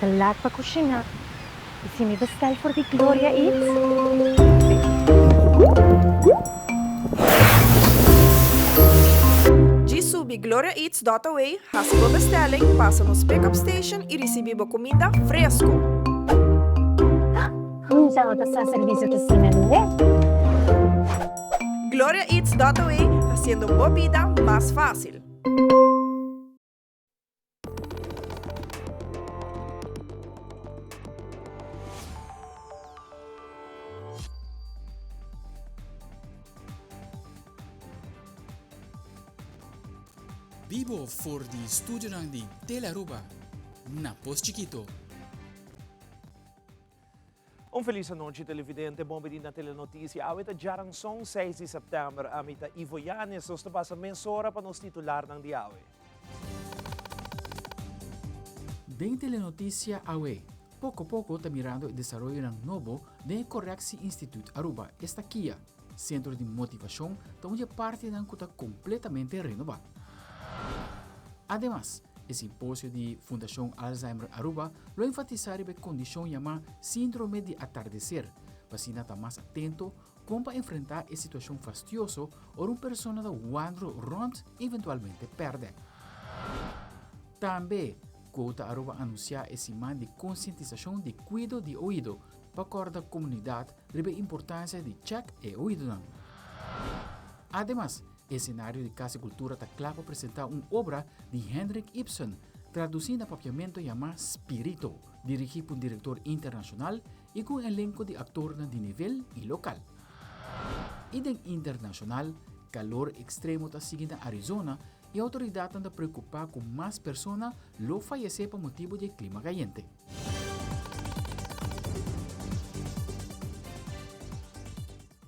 Ta laat pa kushiná. I si mi bestel for di Gloria Eats? Djis subi gloriaeats dot away, hasi bo bestelling, pasa nos pick-up station i risibí bo kuminda fresku! Nunca no ta sa servicio ta asina lihé. Gloria Eats dot away, hasiendo bo bida mas fácil! Bibo for di studionan di Telearuba na Pos Chikito. Un felis anochi televidente, bon bini na Telenoticia. Awe ta djaranson 6 di september. Ami ta Ivo Yanes, nos ta pasa mesora pa nos titularnan di awe. Den Telenoticia awe, poco poco ta mirando e desaroyonan nobo den e Correctie Instituut Aruba, esta kia. Centro di Motivacion ta un di e partinan cu ta completamente renoba. Ademas, e simposio di Fundacion Alzheimer Aruba lo enfatisa riba e condicion yama Sindrome di Atardecer, pa asina ta mas atento con pa enfrenta e situacion fastioso ora un persona ta wandro rond y eventualmente perde. Tambe, Quota Aruba anuncia e siman di concientisacion di cuido di oido pa corda comunidad riba e importancia di check e oidonan. Ademas, e escenario di Casa di Cultura ta cla pa presenta un obra di Henrik Ibsen, traduci na papiamento yama Spirito, dirigi pa un director internacional y cu un elenco di actornan di nivel y local. Y den internacional, calor extremo ta sigui na Arizona y autoridadnan ta preocupa cu mas persona lo fayece pa motibo di e clima cayente.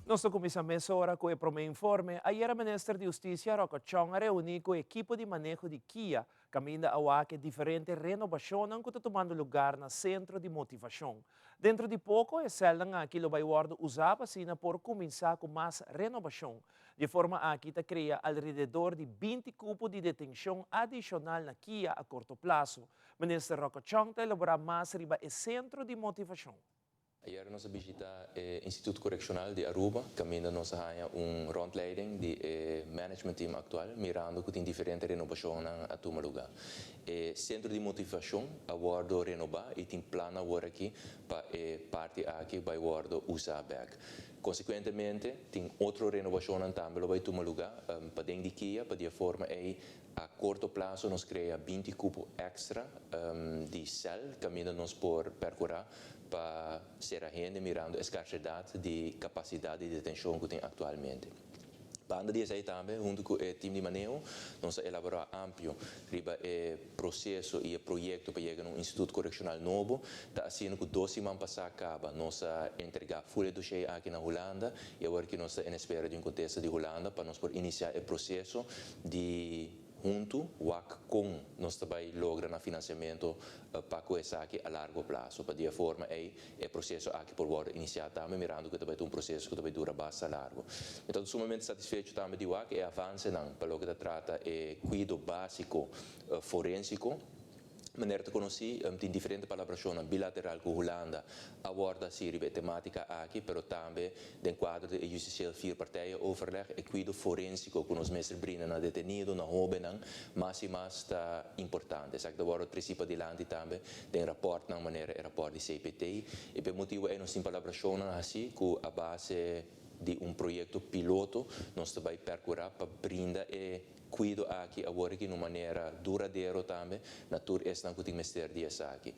Nos ta kuminsá mesora ku e promé informe. Ayera Minister di Hustisia Rocco Chong a reuní ku e ekipo di maneho di kia, kaminda a wak e diferente renobashonnan ku ta tumando lugar na Sentro di Motivashon. Dentro di poko e sèlnan aki lo bai wòrdu usá pa asina por kuminsá ku mas renobashon. Di e forma aki ta krea alrededor di 20 kupo di detenshon adishonal na kia a korto plaso. Minister Rocco Chong ta elaborá mas riba e Sentro di Motivashon. Ayera nos a bishita e Instituto Correccional di Aruba caminda nos a haña un rondleiding di e management team actual mirando cu tin diferente renobacionnan a tuma luga. E centro di motivacion a wordo renoba y tin plan awor aki pa e parti aki bay wordo usa bek. Consecuentemente tin otro renobacionnan tambe lo bay tuma luga paden di kia pa di e forma ey A corto plazo nos crea 20 cupo extra di cel caminda nos por percura pa cera hende mirando e scarsedad di capacidad di detencion cu tin actualmente. Banda di esey tambe hunto cu e team di maneho nos a elabora amplio riba e proceso y e proyecto pa yega na un instituto correccional nobo. Ta asina cu dos siman pasa caba nos a entrega full e dossier aki na Hulanda y awor ki nos ta en espera di un contesta di Hulanda pa nos por inicia e proceso di huntu wak kon nos ta bai logra na finansiamentu pa ku esaki a largo plaso. Pa di e forma ei e proseso aki por wòrdu inisiá tambe mirando ku ta bai ta un proseso ku ta bai dura basta largu. Mi ta sumamente satisfecho tambe di wak e avansenan pa loke ta trata e kuido básiko forensiko. Manera ta konosí, tin diferente palabrashonnan bilateral ku Hulanda a wòrdu hasí riba e temátika aki, pero tambe den kuadro di e Justitieel Vierpartijenoverleg, e kuido forensiko ku nos mester brinda na detenido, na hóbennan, mas i mas ta importante. Esaki ta wòrdu tresí padilanti tambe den rapòrtnan manera e rapòrt di CPT. I pa e motibu ei nos tin palabrashonnan hasí ku a base di un proyekto piloto nos ta bai pèrkurá pa brinda e Kuido aki awor aki na un manera duradero tambe na tur esnan ku tin mester di esaki.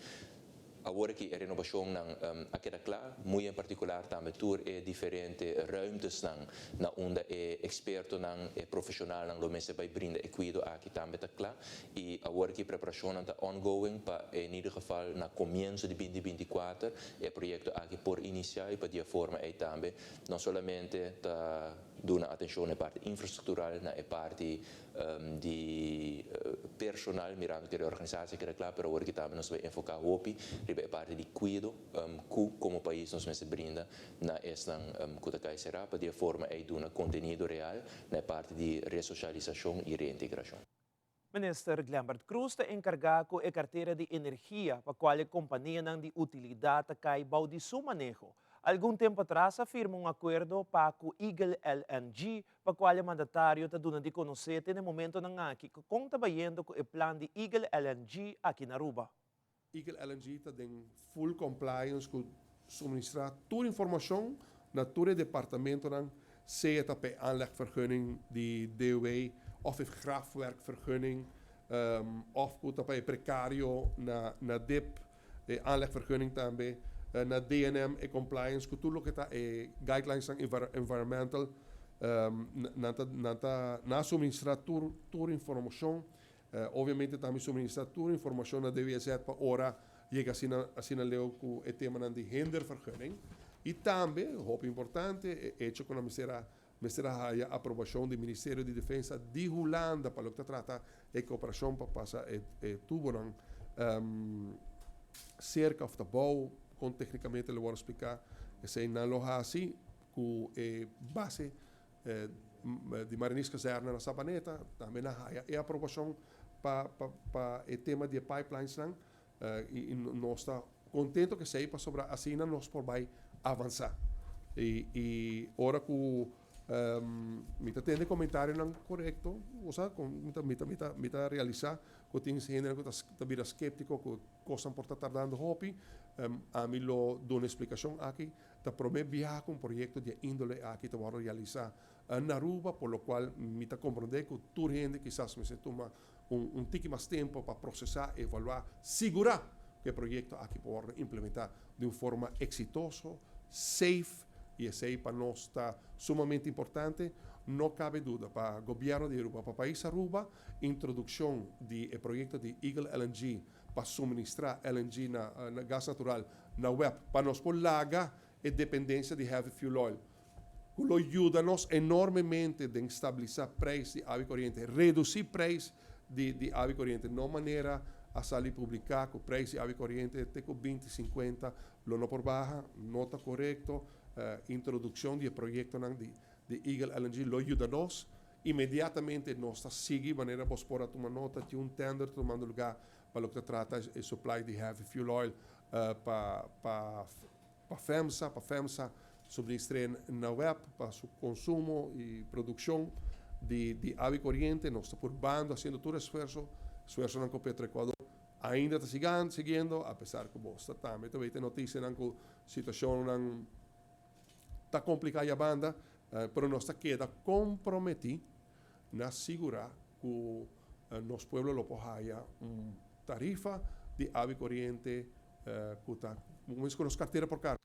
Awor aki e renobashonnan a keda kla, muy en partikular tambe tur e diferente ruimtesnan na unda e ekspertonan, e profeshonalnan lo mester bai brinda e kuido aki tambe ta kla i awor aki preparashonnan ta ongoing pa en ieder geval na komienso di binti 24 e proyekto aki por inisiá i pa di e forma ei tambe no solamente ta Duna atencion na e parti infrastructural, na e parti di personal, mirando cu e reorganisatie a keda cla, pero awor aki tambe nos ta bay enfoca hopi riba e parti di cuido cu como pais nos mester brinda na esnan cu ta cay cera pa di e forma ey duna contenido real na e parti di resocialisacion y reintegracion. Minister Glenbert Croes ta encarga cu e cartera di energia pa cual e companianan di utilidad ta cay bou di su maneho. Algun tempo atras a firma un acuerdo pa cu Eagle LNG pa cual e mandatario ta duna di conoce te na e momentonan aki cu con ta bayendo cu e plan di Eagle LNG aki na Aruba. Eagle LNG ta den full compliance cu suministra tur informacion na tur e departamentonan, sea ta p'e aanlegvergunning di DOW of e graafwerkvergunning of cu ta pa e precario na na dip, e aanlegvergunning tambe, na DNM e compliance cu tur loke ta e guidelinesnan environmental, nan ta nan ta nan a suministra tur tur informacion. Obviamente tambe suministra tur informacion na DWZ pa ora yega asina asina leu cu e temanan di hindervergunning. Y tambe, hopi importante, e hecho cu nan mester a mester a haya aprobacion di Ministerio di Defensa di Hulanda pa loke ta trata e cooperacion pa pasa e e tubonan cerca of ta bou, con tecnicamente lo worde splica, esey nan lo haci cu e base Di Marinierskazerne na Sabaneta tambe nan haya e aprobacion pa pa e tema di e pipelinesnan y nos ta contento cu esey pasobra asina nos por bay avansa. Y ora cu mi ta tende comentarionan corecto, osea mi ta mi ta mi ta realisa cu tin hendenan cu ta bira skeptico cu cosnan por ta tardando hopi, ami lo duna e splicacion aki. Ta prome biaha cu un proyecto di e indole aki ta wordo realisa na Aruba, por lo cual mi ta comprende cu tur hende kisas mester tuma un un tiki mas tempo pa procesa, evalua, sigura cu e proyecto aki por wordo implementa di un forma exitoso, safe, y esey pa nos ta sumamente importante. No cabe duda pa Gobierno di Aruba, pa pais Aruba, introduccion di e proyecto di Eagle LNG pa suministrá LNG na gas natural na web pa nos por laga e dependencia di heavy fuel oil cu lo yuda nos enormemente den stabilisa prijs di awa y coriente, reduci prijs di awa y coriente, no manera a sali publica cu prijs di awa y coriente te cu binti cincuenta lo no por baha, no ta corecto. Introduccion di e proyectonan di Eagle LNG lo yuda nos. Inmediatamente nos ta sigui manera bos por a tuma nota tin un tender tumando lugar pa loke ta trata e supply di heavy fuel oil pa pa pa FEMSA, pa FEMSA suministr'é na web pa su consumo y produccion di di awa y coriente. Nos ta purbando haciendo tur esfuerzo, esfuerzonan cu Petroecuador ainda ta sigan siguiendo apesar cu bos ta tambe ta weten noticianan cu situacionnan Ta complica ya banda, pero nos ta keda comprometi na sigura cu nos pueblo lo por haya un tarifa di awa y coriente cu ta cu nos cartera por carga.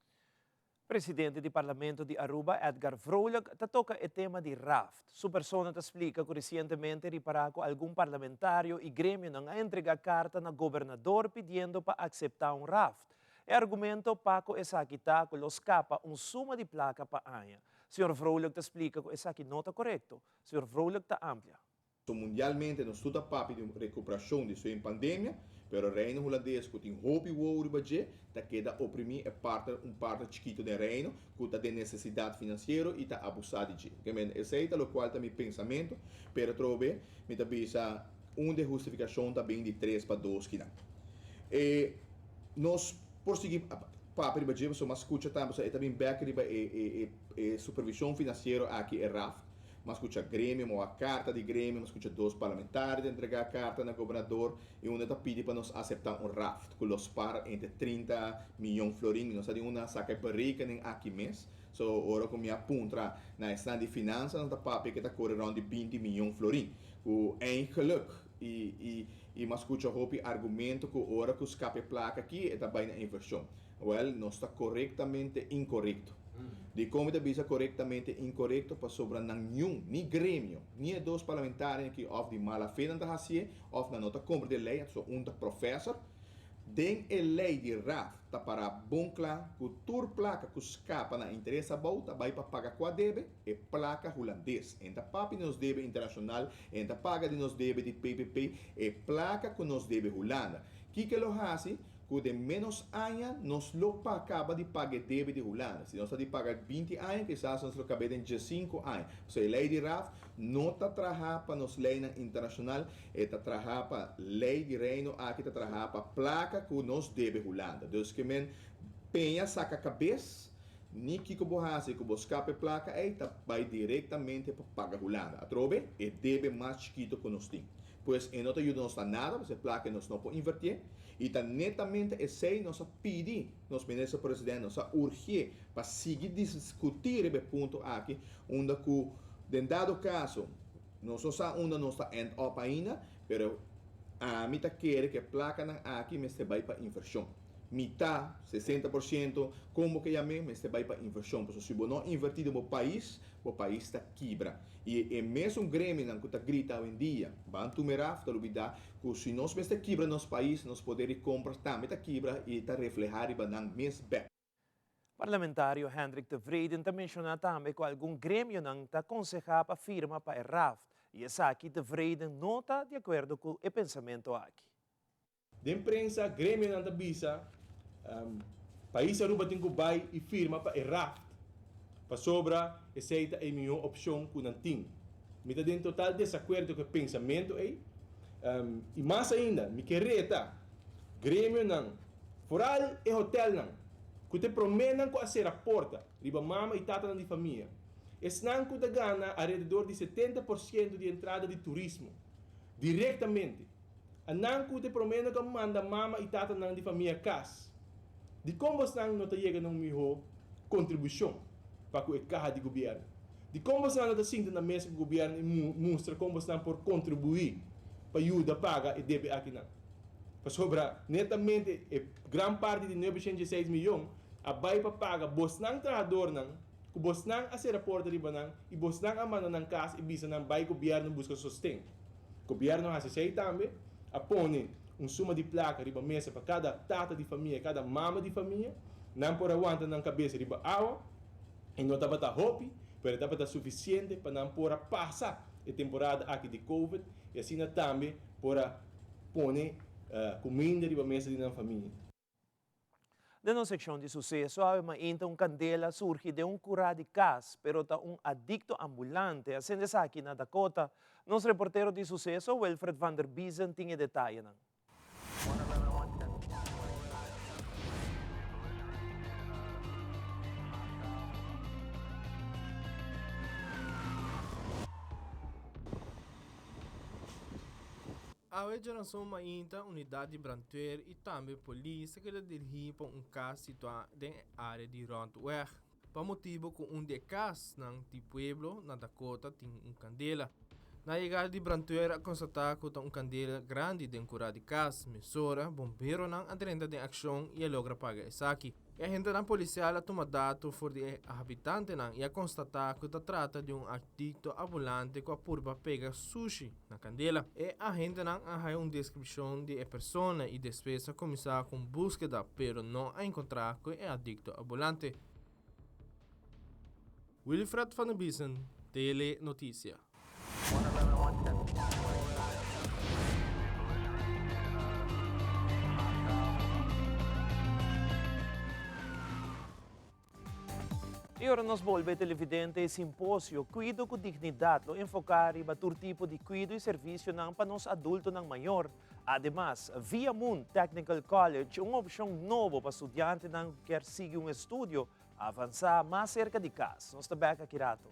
Presidente di Parlamento di Aruba, Edgar Vrolijk, ta toca e tema di raft. Su persona ta splica cu recientemente ripara cu algun parlamentario y gremionan a entrega carta na gobernador pidiendo pa acepta un raft. E argumento pa ku esaki ta ku lo skapa un suma di plaka pa aña. Señor Vrolijk ta splika ku esaki no ta korekto. Señor Vrolijk ta amplia. So mundialmente nos tur ta papia di un rekuperashon di suen pandemia, pero Reino Hulandes ku tin hopi wowo riba dje ta keda oprimí e partner un partner chikitu den Reino ku ta den nesesidat finansiero i ta abusá di dje. Okemente esei ta lokual ta mi pensamentu, pero atrobe mi ta bisa un de hustifikashon ta bin di tres pa dos kinan. E Nos por sigui papia riba dje pasobra mas skucha tambe pasobra e ta bin bek riba e e e supervision finansiero aki e raf. Mas skucha gremio, mas wak karta di gremio, mas skucha dos parlamentario ta entrega karta na gobernador i unda ta pidi pa nos asepta un raft ku lo spar entre 30 miyon florin. Mi no sa di unda a saka e berekening aki mes. So ora ku mi a puntra na esnan di finansa nan ta papia ke ta kore rond di 20 miyon florin ku eigenlijk i i I m'a skucha hopi argumento ku ora ku skapa e plaka aki e ta bai na invershon. Wèl, nos ta korektamente inkorekto. Dikon mi ta bisa korektamente inkorekto? Pasobra nan niun, ni gremio, ni e dos parlamentarionan aki òf di mala fe nan ta hasié òf nan no ta komprendé lei, anto un ta profèsor. Den e lei di raf ta pará bon kla ku tur plaka ku skapa na interes abou ta bai pa paga kua debe? E plaka hulandes. En ta papia di nos debe internashonal, en ta paga di nos debe di PPP, e plaka ku nos debe Hulanda. Kiko lo hasi? ku den ménos aña nos lo pa kaba di paga e debe di Hulanda. Si nos ta di paga 20 aña, kisas nos lo kab'é den 15 aña. Pasobra e lei di RAft no ta traha pa nos leinan internashonal, e ta traha pa lei di Reino aki ta traha pa plaka ku nos debe Hulanda. Dus ke men peña saka kabes, ni kiko bo hasi ku bo skapa e plaka ei ta bai direktamente pa paga Hulanda. Atrobe e debe mas chikito ku nos tin. Pues e no ta yuda nos na nada, pasobra e plaka ei nos no por invertié. I ta netamente esei nos a pidi nos Minister President, nos a urgié pa sigui diskutí riba e punto aki, unda ku den dado kaso nos no sa unda nos ta end up ainda, pero ami ta kere ku e plakanan aki mester bai pa invershon. Mitá, 60%, kon bo ke yam'é, mester bai pa invershon, pasobra si bo no invertí den bo pais, bo pais ta kibra. I e mesun gremionan ku ta grita awendia, ban tuma e raf, ta lubidá ku si nos mester kibra nos pais, nos poder di kompra tambe ta kibra i ta reflehá riba nan mes bèk. Parlamentario Hendrik Tevreden ta menshoná tambe ku algun gremionan ta konsehá pa firma pa e raft i esaki Tevreden no ta di akuerdo ku e pensamentu aki. Den prensa gremionan ta bisa pais Aruba tin cu bay y firma pa e raft pasobra esey ta e mihor opcion cu nan tin. Mi ta den total desacuerdo cu e pensamento ey y mas ainda mi ke reta gremionan foral e hotelnan cu ta e promenan cu a cera porta riba mama y tatanan di famia esnan cu ta gana alrededor di 70% di entrada di turismo directamente. A nan ku ta e promé ku a manda mama i tatanan di famia kas. Dikon bosnan no ta yega na un mihó kontribushon pa ku e kaha di gobièrnu? Dikon bosnan no ta sinta na mesa ku gobièrnu i mustra kon bosnan por kontribuí pa yuda paga e debe akinan? Pasobra netamente e gran parti di 916 miyon a bai pa paga bosnan trahadornan ku bosnan a sera porta riba nan i bosnan a manda nan kas i bisa nan bai gobièrnu buska sosten. Gobierno a haci esey tambe, a pone un suma di placa riba mesa pa cada tata di famia, cada mama di famia, nan por a wanta nan cabeza riba awa, e no tabata hopi, pero e tabata suficiente pa nan por a pasa e temporada aki di covid y asina tambe por a pone cuminda riba mesa di nan famia. Den nos sekshon di suseso awe mainta un kandela a surgi den un kurá di kas, pero ta un adikto ambulante a sende esaki na Dakota. Nos reportero di suseso, Wilfred van der Biezen tin e detayenan. Awe djarason mainta unidat di brandweer i tambe polis ta keda dirigí pa un kas situá den e área di Rondweg, pa motibu ku un di e kasnan di pueblo na Dakota tin un kandela. Na yegada di brandweer a konstatá ku ta un kandela grandi den kurá di kas. Mesora bomberonan a drenta den akshon i a logra paga esaki. E agentenan polisial a tuma dato for di e habitantenan i a konstatá ku ta trata di un adikto ambulante ku a purba pega sushi na kandela. E agentenan a haña un deskripshon di e persona i despues a kuminsá ku un búskeda pero no a enkontrá ku e adikto ambulante. Wilfred van der Biesen, Tele Noticia. Y ora nos bolbe televidente e simposio Cuido cu Dignidad lo enfoca riba tur tipo di cuido y servicionan pa nos adultonan mayor. Ademas, Via Moon Technical College, un opcion nobo pa studiantenan cu kier sigui un estudio avansa mas cerca di cas. Nos ta bek aki rato.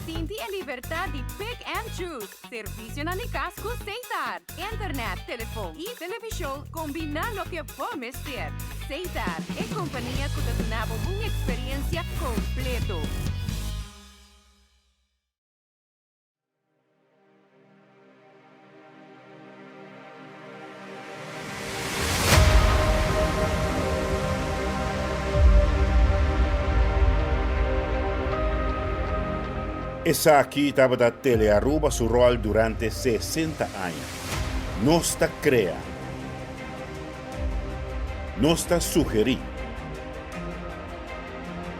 Sinti e libertad di pick and choose. Servicionan di cas cu Setar. Internet, telefon y television combina loke bo mester. Setar, e compania cu ta duna bo un experiencia completo. Esaki tabata Telearuba su rol durante 60 aña. Nos ta crea. Nos ta sugeri.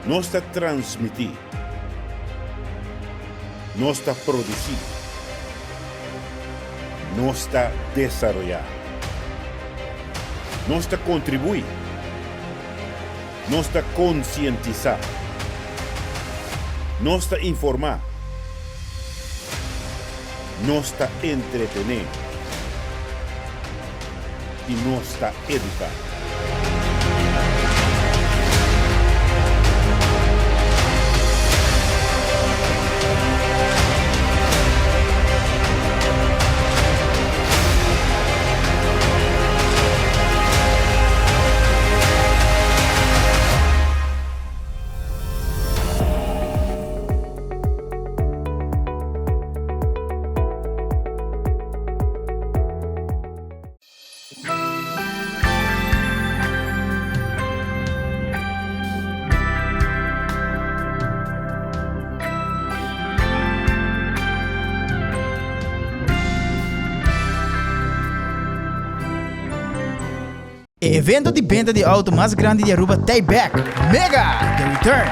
Nos ta transmití. Nos ta produsí. Nos ta desaroyá. Nos ta kontribuí. Nos ta konsientisá. Nos ta informá. Nos ta entretené. I nos ta eduká. E evento di benta di auto mas grandi di Aruba t'ey bek! Mega! The Return!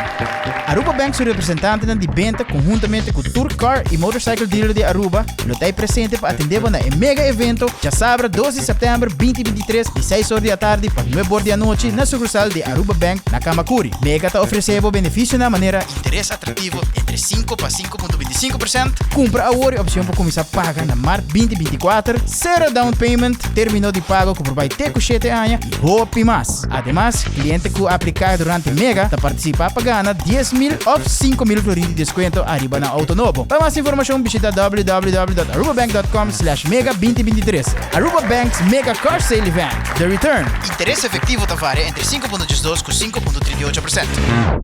Aruba Bank su representantenan di benta conhuntamente cu tur car y motorcycle dealer di Aruba lo t'ey presente pa atende bo na e mega evento djasabra dos di september binti bintitres di seis or di atardi pa nuebe or di anochi na sucursal di Aruba Bank na Camacuri. Mega ta ofrece bo beneficionan manera interes atractivo entre sinku pa 5.25%, Cumpra awor e opcion pa cuminsa paga na mart 2024, cero down payment, termino di pago cu por bay te cu shete aña y hopi mas. Ademas, cliente cu aplica durante Mega ta participa pa gana 10,000 of 5,000 florin di descuento ariba nan auto nobo. Pa mas informacion bishita www.arubabank.com slash mega 2023. Aruba Bank's Mega Car Sale Event, The Return. Interes efectivo ta varia entre 5.12 cu 5.38%.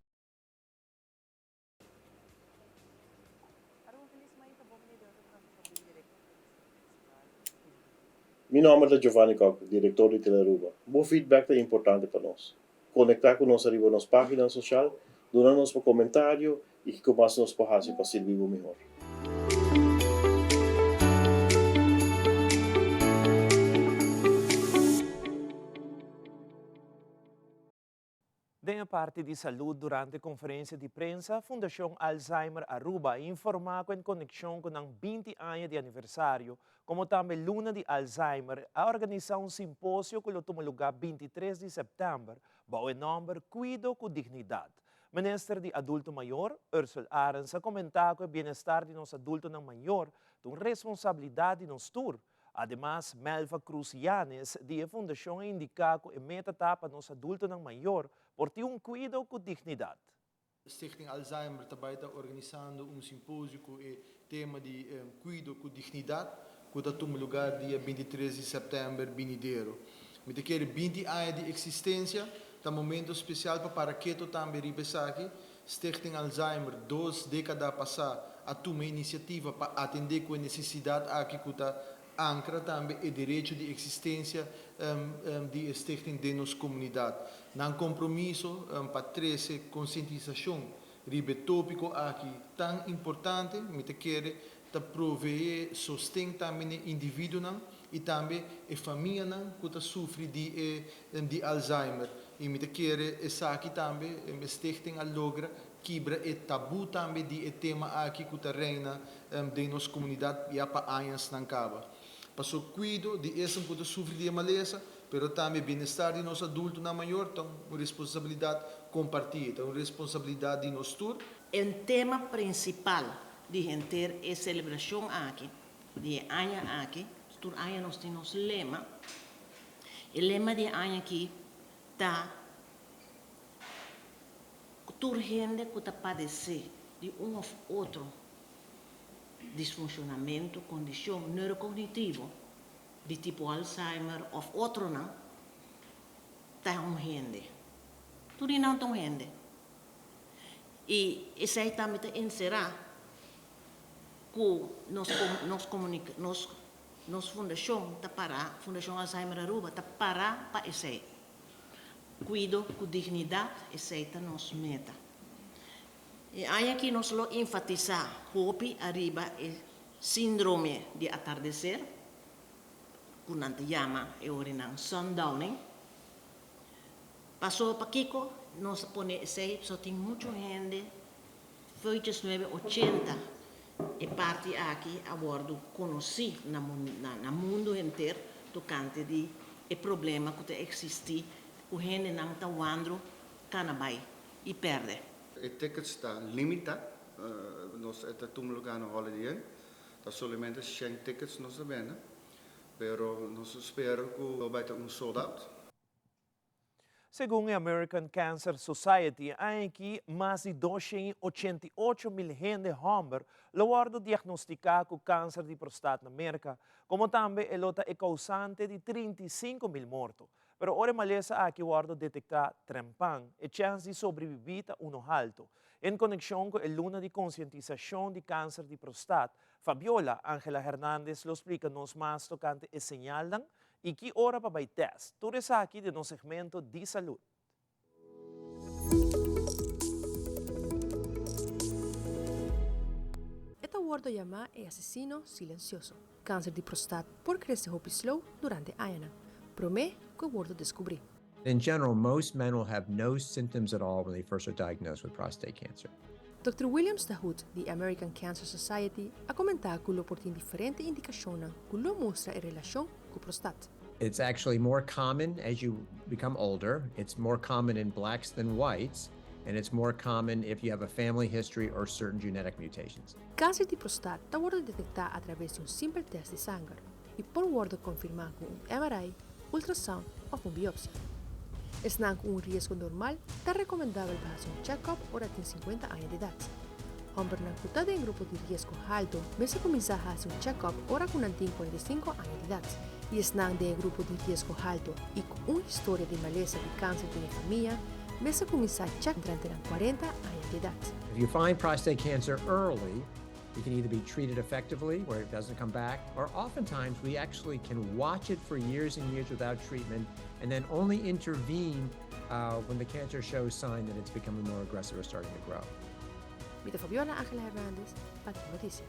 Mi nomber ta Giovanni Kock, director di Telearuba. Bo feedback ta importante pa nos. Conecta cu nos ariba nos pagina social, duna nos bo comentario y kico mas nos por haci pa sirbi bo mihor. Den e parti di salud durante conferencia di prensa, Fundacion Alzheimer Aruba a informa cu en conexion cu nan binti aña di aniversario, como tambe Luna di Alzheimer, a organisa un simposio cu lo tuma lugar 23 di september bao e nomber Cuido cu Dignidad. Minister di Adulto Mayor, Ursell Arends a comenta cu e bienestar di nos adultonan mayor ta un responsabilidad di nos tur. Ademas, Melva Cruz Yanes di e fundashon a indiká ku e meta ta pa nos adultonan mayor por tin un kuido ku dignidat. Stichting Alzheimer ta bai ta organisando un simposio ku e tema di Kuido ku Dignidat ku ta tuma lugar dia 23 di sèptèmber binidero. Mi ta kere 20 aña di eksistensia ta momento spesial pa para keto tambe riba esaki. Stichting Alzheimer dos dékada pasá a tuma e inisiativa pa atendé ku e nesesidat aki ku ta ankra tambe e derecho di eksistensia di e stichting den nos komunidat. Nan kompromiso pa trese konsientisashon riba e tópiko aki tan importante, mi ta kere ta proveé sosten tambe n'e individuonan i tambe e famianan ku ta sufri di e di Alzheimer. I mi ta kere esaki tambe e stichting a logra kibra e tabú tambe di e tema aki ku ta reina den nos komunidat ya pa añasnan kaba. Paso kuido di esun ku ta sufri di e malesa, pero tambe bienestar di nos adultonan mayor ta un responsabilidat kompartí, ta un responsabilidat di nos tur. E tema prinsipal di henter e selebrashon aki, di e aña aki, tur aña nos tin nos lema, e lema di e aña aki ta ku tur hende ku ta padesé di un òf otro disfunshonamentu, kondishon neurokognitivo di tipo Alzheimer òf otronan, ta un hende. Tur di nan ta un hende. I esei tambe ta enserá ku nos nos nos nos fundashon ta pará, Fundashon Alzheimer Aruba ta pará pa esei. Kuido ku dignidat, esei ta nos meta. E aña aki nos lo enfatisá hopi ariba e síndrome di atardeser, ku nan ta yama e orinan sundowning. Paso pakiko? nos a pone esei pasobra tin muchu hende fo'i diesnuebe ochenta e parti aki a wòrdu konosí na na mundu henter tokante di e problema ku ta eksistí ku hendenan ta wandru kana bai i pèrdè. E tickets ta limita, nos e ta tuma lugar na Holiday Inn, ta solamente shen tickets nos ta bende, pero nos ta spera cu lo bay ta un sold out. Segun e American Cancer Society, aña aki mas di 288 mil hende hòmber lo wòrdu diagnostiká ku kanser di prostat na Merka, komo tambe e lo ta e kousante di 35 mil morto. Pero ora e malesa aki wòrdu detektá trempan, e chèns di sobrevibí ta uno haltu. En konekshon ku e luna di konsientisashon di kanser di prostat, Fabiola Angela Hernandez lo splika nos mas tokante e señalnan i ki ora pa bai tèst. Tur esaki den nos segmento di salud. E ta wordo yamá e asesino silensioso. Kanser di prostat por krese hopi slow durante añanan, promé ku e wordo deskubrí. In general, most men will have no symptoms at all when they first are diagnosed with prostate cancer. Dòkter William Stahut di e American Cancer Society a komentá ku lo por tin diferente indikashonnan ku lo mustra e relashon ku prostat. It's actually more common as you become older, it's more common in blacks than whites, and it's more common if you have a family history or certain genetic mutations. Kanser di prostat ta wòrdu detektá atraves di un simpel tèst di sanger i por wòrdu konfirmá ku un MRI, ultrasound òf un biopsia. Esnan ku un riesgo normal ta rekomendabel pa hasi un chèkòp ora tin sinkuenta aña di edat. Hòmbernan ku ta den grupo di riesgo haltu mester kuminsá hasi un chèkòp ora ku nan tin 45 aña di edat. I esnan den e grupo di riesgo haltu i ku un historia di malesa di kanser den e famia mester kuminsá chèk durante nan 40 aña di edat. If you find prostate cancer early, it can either be treated effectively where it doesn't come back, or oftentimes we actually can watch it for years and years without treatment and then only intervene uh, when the cancer shows sign that it's becoming more aggressive or starting to grow. Mi ta Fabiola Angela Hernandez pa Noticia.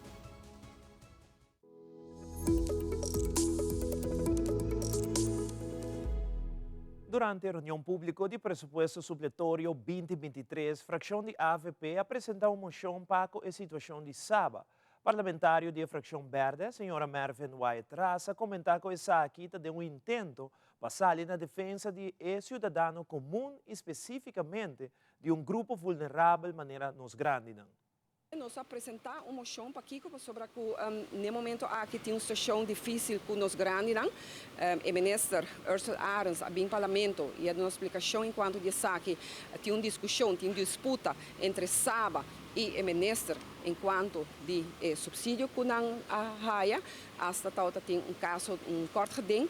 Durante e reunion publico di Presupuesto Supletorio 2023, fraccion di avp a presenta un mocion pa cu e situacion di Saba. Parlamentario di e fraccion berde, señora Mervin Wyatt-Ras a comenta cu esaki ta den un intento pa sali na defensa di e ciudadano comun y specificamente di un grupo vulnerabel manera nos grandinan. Nos a presenta un mocion pakico pasobra cu n'e momento aki tin un situacion dificil cu nos grandinan. E minister Ursell Arends a bin parlamento y a duna splicacion en cuanto di esaki. Tin un discusion, tin disputa entre Saba y e minister en cuanto di e subsidio cu nan a haya. Hasta tawata tin un caso, un kort geding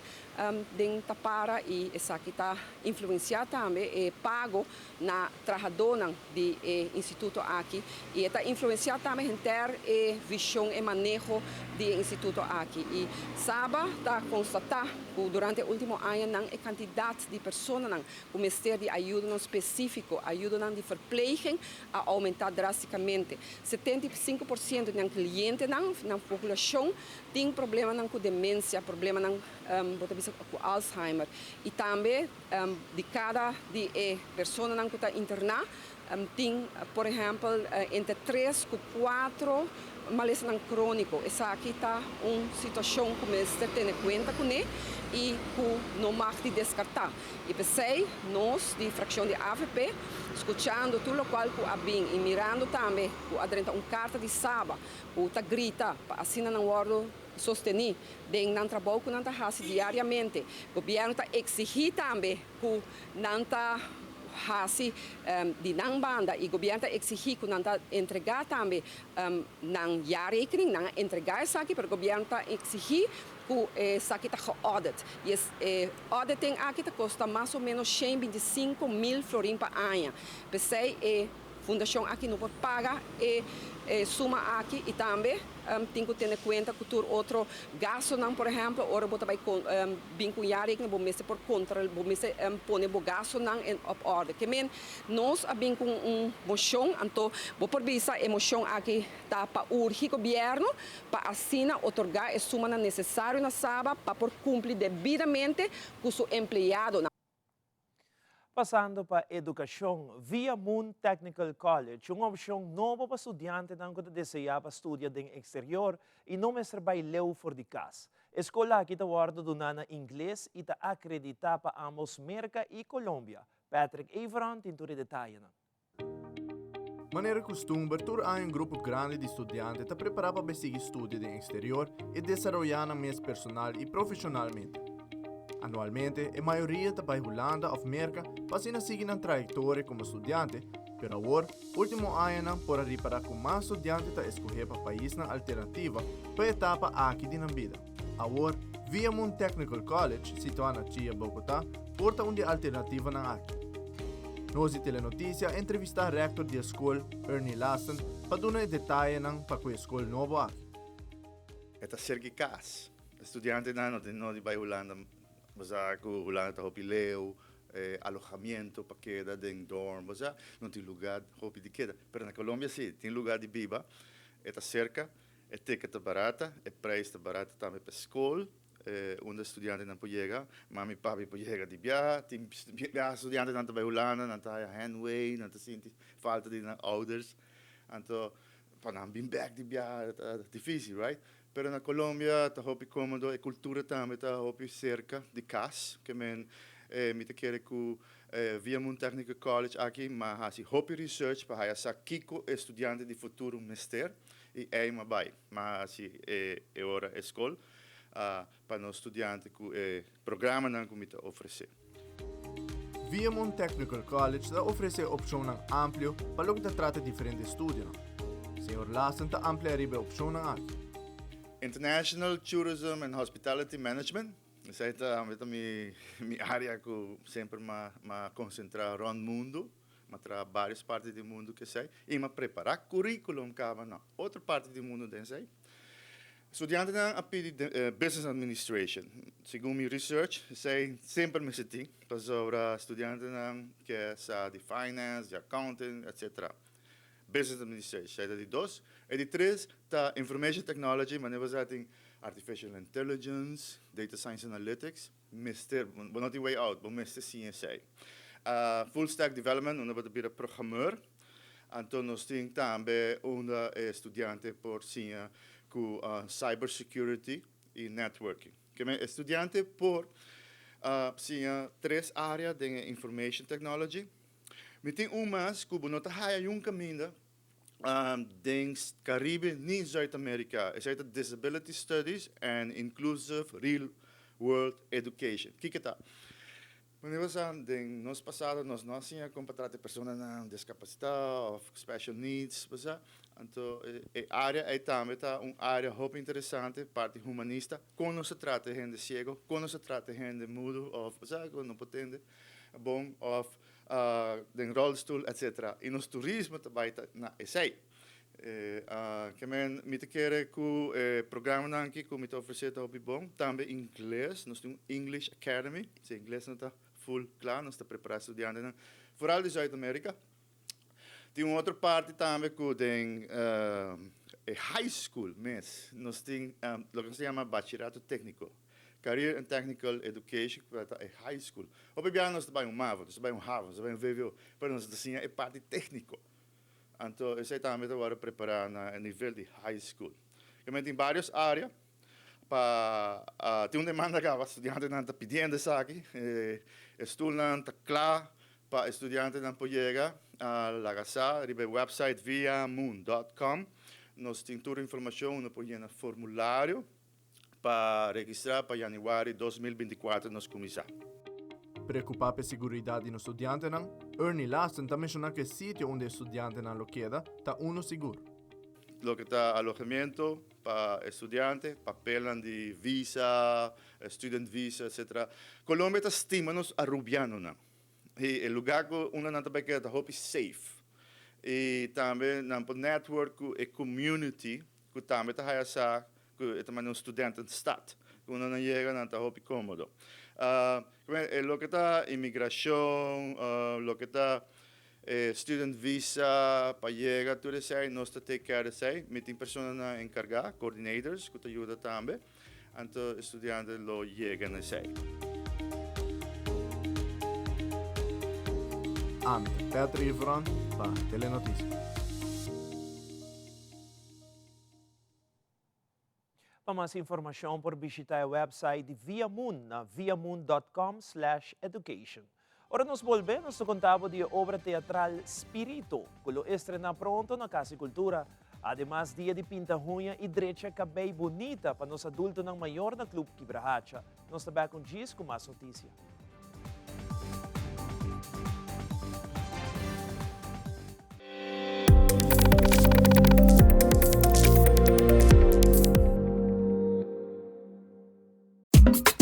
den tapara y esaki ta influencia tambe e pago na trahadónan di e instituto aki i e ta influensiá tambe henter e vishon, e maneho di e instituto aki. I Saba ta konstatá ku durante e último añanan e kantidat di personanan ku mester di ayudonan spesífiko, ayudonan di verpleging, a oumentá drástikamente. 75 por siento di nan klientenan, nan populashon, tin problemanan ku demensia, problemanan bo ta bisa ku Alzheimer i tambe di kada di e personanan ku ta interná tin por ehèmpel entre tres ku kuatro malesanan króniko. Esaki ta un situashon ku mester tene kuenta kuné i ku no mag di deskartá. I p'esei nos di frakshon di avp skuchando tur lokual ku a bin i mirando tambe ku a drenta un karta di Saba ku ta grita pa asina nan wòrdu sostení den nan trabou ku nan ta hasi diariamente. Gobièrnu ta eksigí tambe ku nan ta hasi di nan banda i gobièrnu ta eksigí ku nan ta entregá tambe nan jaarrekening. Nan a entregá esaki, pero gobièrnu ta eksigí ku esaki ta geaudit. I e auditing aki ta kosta mas o ménos 125.000 florin pa aña. P'esei e fundashon aki no por paga e suma aki i tambe tin ku tene kuenta ku tur otro gastunan. Por ehèmpel, ora bo ta bai bin ku un jaarrekening, bo mester por kontrol, bo mester pone bo gastunan op orde. Ke men nos a bin ku un moshon, anto bo por bisa e moshon aki ta pa urgi gobièrnu pa asina otorgá e sumanan nesesario na Saba pa por kumpli debidamente ku su empleadonan. Pasando pa educacion, Via Moon Technical College, un opcion nobo pa studiantenan cu ta desea pa studia den exterior y no mester bay leu for di cas. E scol aki ta wordo duna na ingles y ta acredita pa ambos Merca y Colombia. Patrick Everon tin tur e detayenan. Manera kustumber, tur aña un grupo grandi di studiante ta prepará pa bai sigui studia den eksterior i desaroyá nan mes personal i profeshonalmente. Anualmente, e mayoria ta bai Hulanda òf Merka pa asina sigui nan trayektoria komo studiante, pero awor, último añanan por a ripará ku mas studiante ta eskohé pa paisnan alternativa pa e etapa aki di nan bida. Awor, Viamun Technical College, situá na Chía, Bogotá, por ta un di e alternativanan aki. Nos di Telenoticia a entrevistá rector di e skol, Ernie Lassen, pa duna e detayenan pa ku e skol nobo aki. E ta serki kas. E studiantenan no tin nodi bai Hulanda. Bo sa ku Hulanda ta hopi leu, e alojamiento pa keda den dorm, bo sa, no tin lugá hopi di keda. Pero na Colombia si, tin lugá di biba, e ta serka. E ticket ta barata, e prijs ta barata tambe pa skol, unda studiantenan por yega. Mami i papi por yega di biaha. Tin biaha studiantenan ta bai Hulanda, nan ta haya heimwee, nan ta sinti falta di nan ouders. Anto pa nan bin bek di biaha ta dificil, right? Pero na Colombia ta hopi comodo, e cultura tambe ta hopi cerca di cas. Ke men mi ta kere cu Viamun Technical College aki m'a haci hopi research pa haya sa kico e studiante di futuro mester. I ei m'a bai. M'a hasi e e ora e skol pa nos studiante ku e programanan ku mi ta ofresé. Viamon Technical College ta ofresé opshonnan amplio pa loke ta trata diferente estudionan. Señor Lassen ta amplia riba e opshonnan aki. International Tourism and Hospitality Management, esei ta ta mi mi área ku semper m'a m'a konsentrá rònt mundu. M'a traha varios parti di mundu ku esei i m'a prepará curriculum kaba na otro parti di mundu den esei. Studiantenan a pidi Business Administration. Segun mi research, esei semper mester tin pasobra studiantenan ke sa di finance, di accounting, etcetera. Business Administration, esei ta di dos. E di tres ta Information Technology, manera bo sa tin Artificial Intelligence, Data Science Analytics. Mester, bo no tin way out, bo mester siña esei. Full stack development, unda bo ta bira programeur. Anto nos tin tambe unda e studiante por siña ku cyber security i networking. Ke men e studiante por siña tres area den e information technology. Mi tin un mas ku bo no ta haya yun kaminda den Caribe ni Zuid Amerika. Esei ta Disability Studies and Inclusive Real World Education. Kiko ta? Manera bo sa, den nos pasado nos no a siña kon pa trata e personanan diskapasitá òf special needs, bo sa. Anto e área ei tambe ta un área hopi interesante, parti humanista, kon nos ta trata e hende siego, kon nos ta trata e hende mudo òf bo sa, ku no por tende bon òf den rolstoel etc. I nos turismo ta bai ta na esei. Ke men mi ta kere ku e programanan aki ku mi ta ofresé ta hopi bon. Tambe ingles, nos tin un English Academy, si ingles no ta full kla nos ta prepará studiantenan foral di Zuid Amerika. Tin un otro parti tambe ku den e high school mes nos tin loke nos ta yama bachillerato tékniko. Career and Technical Education ku ta e high school. Hopi biaha nos ta bai un mavo, nos ta bai un havo, nos ta bai un vwo, pero nos ta siña e parti tékniko. Anto esei tambe ta wòrdu prepará na e nivel di high school. Kemey tin vários área pa tin un demanda kaba, studiantenan ta pidiendo esaki, e stulnan ta kla pa e studiantenan por yega laga sa riba e website viamoon dot com. Nos tin tur informashon, unda por yena formulario. Pa registrá pa yanüari 2024 nos kuminsá. Preokupá p'e siguridat di nos studiantenan, Ernie Lassen ta menshoná ku e sitio unda e studiantenan lo keda ta unu sigur. Loke ta alojamiento pa e studiante, papelnan di visa, student visa, etcetera. Colombia ta stima nos Arubianonan. I e lugá ku unda nan ta bai keda ta hopi safe. I tambe nan por network ku e community ku tambe ta haya sa ku e ta manda un studentenstad. Ku unda nan yega nan ta hopi kómodo. E loke ta imigrashon, loke ta e student visa pa yega tur esei nos ta take care esei. Mi tin personanan enkargá, coordinators, ku ta yuda tambe. Anto e studiante lo yega na esei. Ami ta Patrick Evron pa Telenoticia. Pa mas informacion por bishita e website di Viamoon na viamoon dot com slash education. Ora nos bolbe nos ta conta bo di e obra teatral Spirito cu lo estrena pronto na Cas di Cultura. Ademas dia di pinta huña y drecha cabey bunita pa nos adultonan mayor na Club Kibrahacha. Nos ta bek un djis cu mas noticia.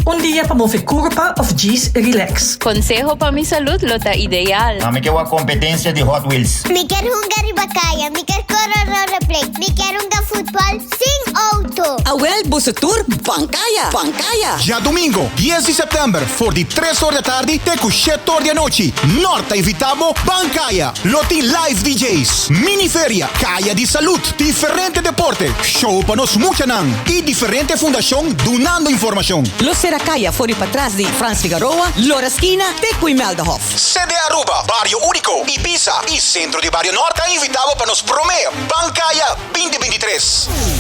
Un dia pa move curpa of djis relax. Conseho pa mi salud lo ta ideal. Mi ke wak competencia di Hot Wheels. Mi kier hunga riba caya, mi kier core rollerblade, mi kier hunga futbol sin auto. Awel boso tur ban caya, ban caya! Djadomingo, dies di sèptèmber, for di tres or di atardi te ku shete or di anochi, Nort ta invitá bo Ban Kaya! Lo tin live DJ's, mini feria, kaya di salud, diferente deporte, show pa nos muchanan i diferente fundashon dunando informashon. Lo sera kaya for di patras di Frans Figaroa, Lora Skina te ku Imeldahof. CD Aruba, Bario Unico, Ibiza i Centro di Bario Nort ta invitá bo pa nos promé Ban Kaya 2023.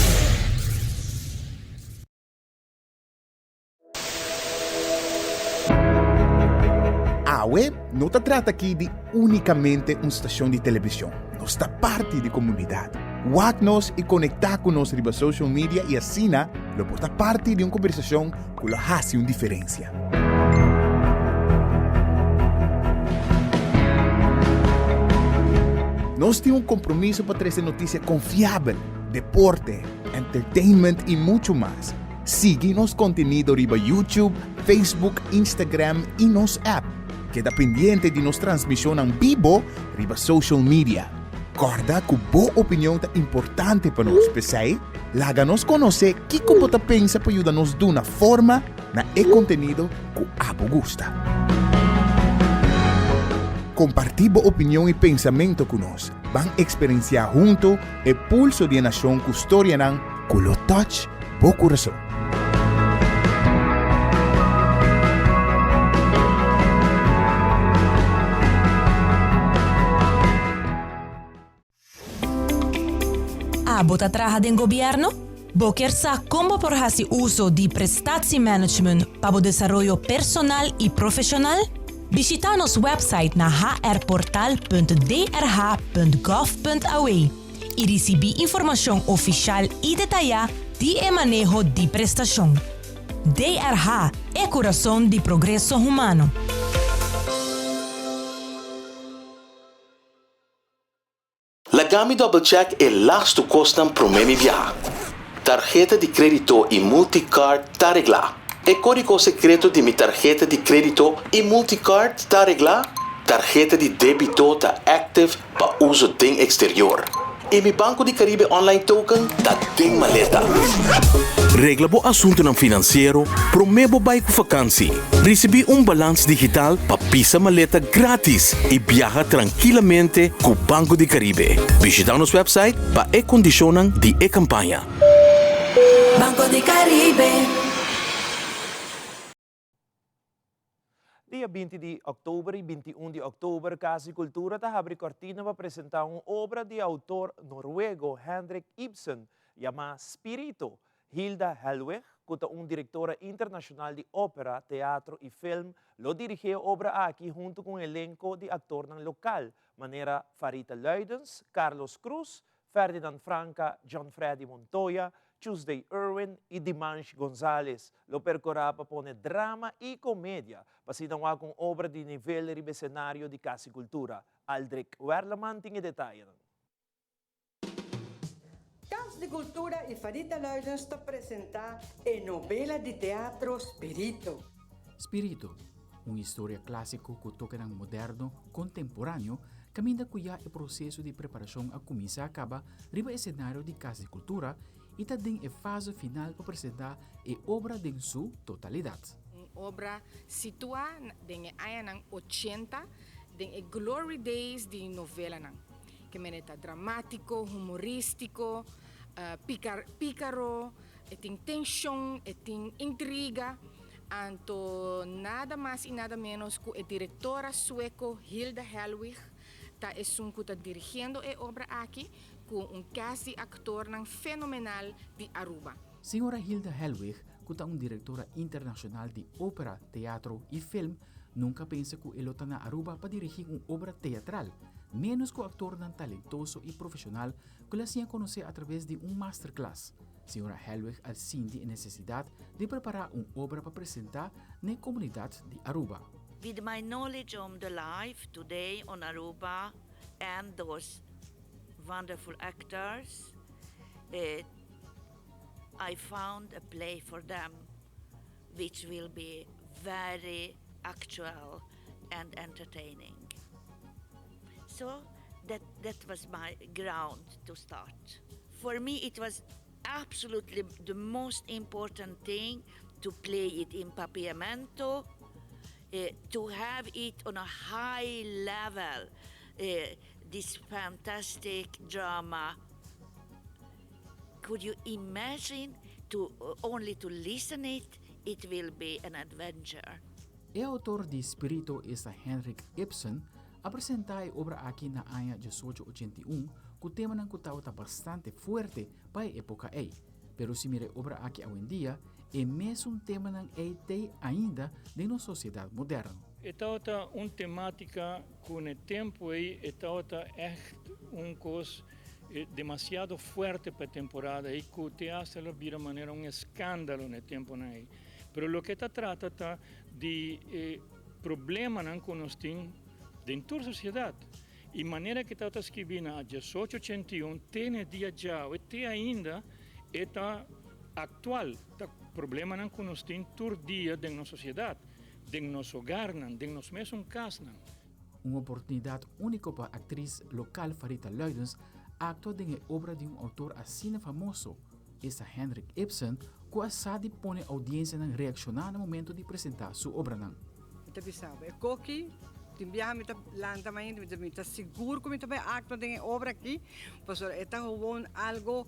Awe no ta trata aki di únikamente un stashon di televishon. Nos ta parti di komunidat. Wak nos i konektá ku nos riba social media i asina lo por ta parti di un kombersashon ku lo hasi un diferensia. Nos tin un kompromiso pa trese notisia konfiabel, deporte, entertainment i muchu mas. Sigui nos kontenido riba YouTube, Facebook, Instagram i nos app. Keda pendiente di nos transmishonnan bibo riba social media. Kòrda ku bo opinion ta importante pa nos, p'esei laga nos konosé kiko bo ta pensa pa yuda nos duna forma na e kontenido ku abo gusta. Kompartí bo opinion i pensamentu ku nos. Ban eksperensiá huntu e pulso di e nashon ku storianan ku lo touch bo kurason. Abo ta traha den gobièrnu? Bo kier sa kon bo por hasi uso di prestatiemanagement pa bo desaroyo personal i profeshonal? Bishitá nos wèpsait na hrportal.drh.gov.aw i risibí informashon ofishal i detayá di e maneho di prestashon. DRH, e kurason di progreso humano. Laga mi double check e lastu kosnan promé mi biaha. Tarheta di krédito i multicard ta reglá. E kódigo sekreto di mi tarheta di krédito i multicard ta reglá? Tarheta di débito ta active pa uso den eksterior. I mi Banco di Caribe online token ta den maleta. Regla bo asuntunan finansiero promé bo bai ku fakansi. Risibí un balans digital pa pisa maleta grátis i biaha trankilamente ku Banco di Caribe. Bishitá nos wèpsait pa e kondishonnan di e kampaña. Banco di Caribe. Dia 20 di òktober i 21 di òktober Kas di Kultura ta habri kòrtina pa presentá un obra di outor noruego Henrik Ibsen yamá Spirito. Hilda Hellwig, ku ta un direktora internashonal di ópera, teatro i film, lo dirigí e obra aki huntu ku un elenko di aktornan lokal, manera Farita Luidens, Carlos Cruz, Ferdinand Franca, John Freddy Montoya, Tuesday Irwin y Dimanche Gonzalez lo percura pa pone drama y comedia pa asina wak un obra di nivel riba e scenario di Cas y Cultura. Aldrich Werleman tin e detayenan. Cas di Cultura y Farita Luidens ta presenta e novela di teatro Spirito. Spirito, un historia clásico cu tokenan moderno contemporáneo caminda cu ya e proceso di preparacion a cuminsa caba riba e scenario di Cas di Cultura y ta den e fase final pa presenta e obra den su totalidad. Un obra situa den e añanan ochenta, den e glory days di novelanan. Ke mene ta dramátiko, humorístiko, píkaro, e tin tenshon, e tin intriga. Anto nada mas y nada menos cu e directora sueco Hilda Hellwig ta esun cu ta dirigiendo e obra aki cu un cast di actornan fenomenal di Aruba. Señora Hilda Hellwig, cu ta un directora internacional di opera, teatro y film, nunca a pensa cu e lo ta na Aruba pa dirigi un obra teatral, menos cu actornan talentoso y profesional cu el a siña conoce a traves di un masterclass. Señora Hellwig al sinti e necesidad di prepara un obra pa presenta n'e comunidad di Aruba. With my knowledge om the life today on Aruba and those wonderful actors, I found a play for them which will be very actual and entertaining. So that that was my ground to start. For me it was absolutely the most important thing to play it in Papiamento, eh, to have it on a high level, eh, this fantastic drama. Could you imagine to only to listen it, it will be an adventure. E autor di Spirito esta Henrik Ibsen a presentá e obra aki na aña diesocho ochenta i un ku temanan ku tabata bastante fuerte pa e époka ei. Pero si mira e obra aki awendia, e mesun temanan ei t'ei ainda den nos sosiedat moderno. E tabata un temátika ku n'e tempu ei e tabata ègt un kos demasiado fuerte pa e temporada ei ku te hasta lo bira manera un eskándalo n'e tempunan ei. Pero loke ta trata ta di e problemanan ku nos tin den tur sosiedat. I manera ku tabata skibí na diesocho ochenta i un te n'e dia djawe te ainda e ta aktual. Ta problemanan ku nos tin tur dia den nos sosiedat, den nos hogarnan, den nos mesun kasnan. Un oportunidat úniko pa aktris lokal Farita Luidens aktua den e obra di un outor asina famoso, esta Henrik Ibsen, ku a sa di pone oudiensianan reakshoná na momento di presentá su obranan. Mi ta bisa bo, e koki, tin biaha mi ta lanta mainta, mi ta mi ta sigur ku mi ta bai aktua den e obra aki, pasobra e ta gewoon algo,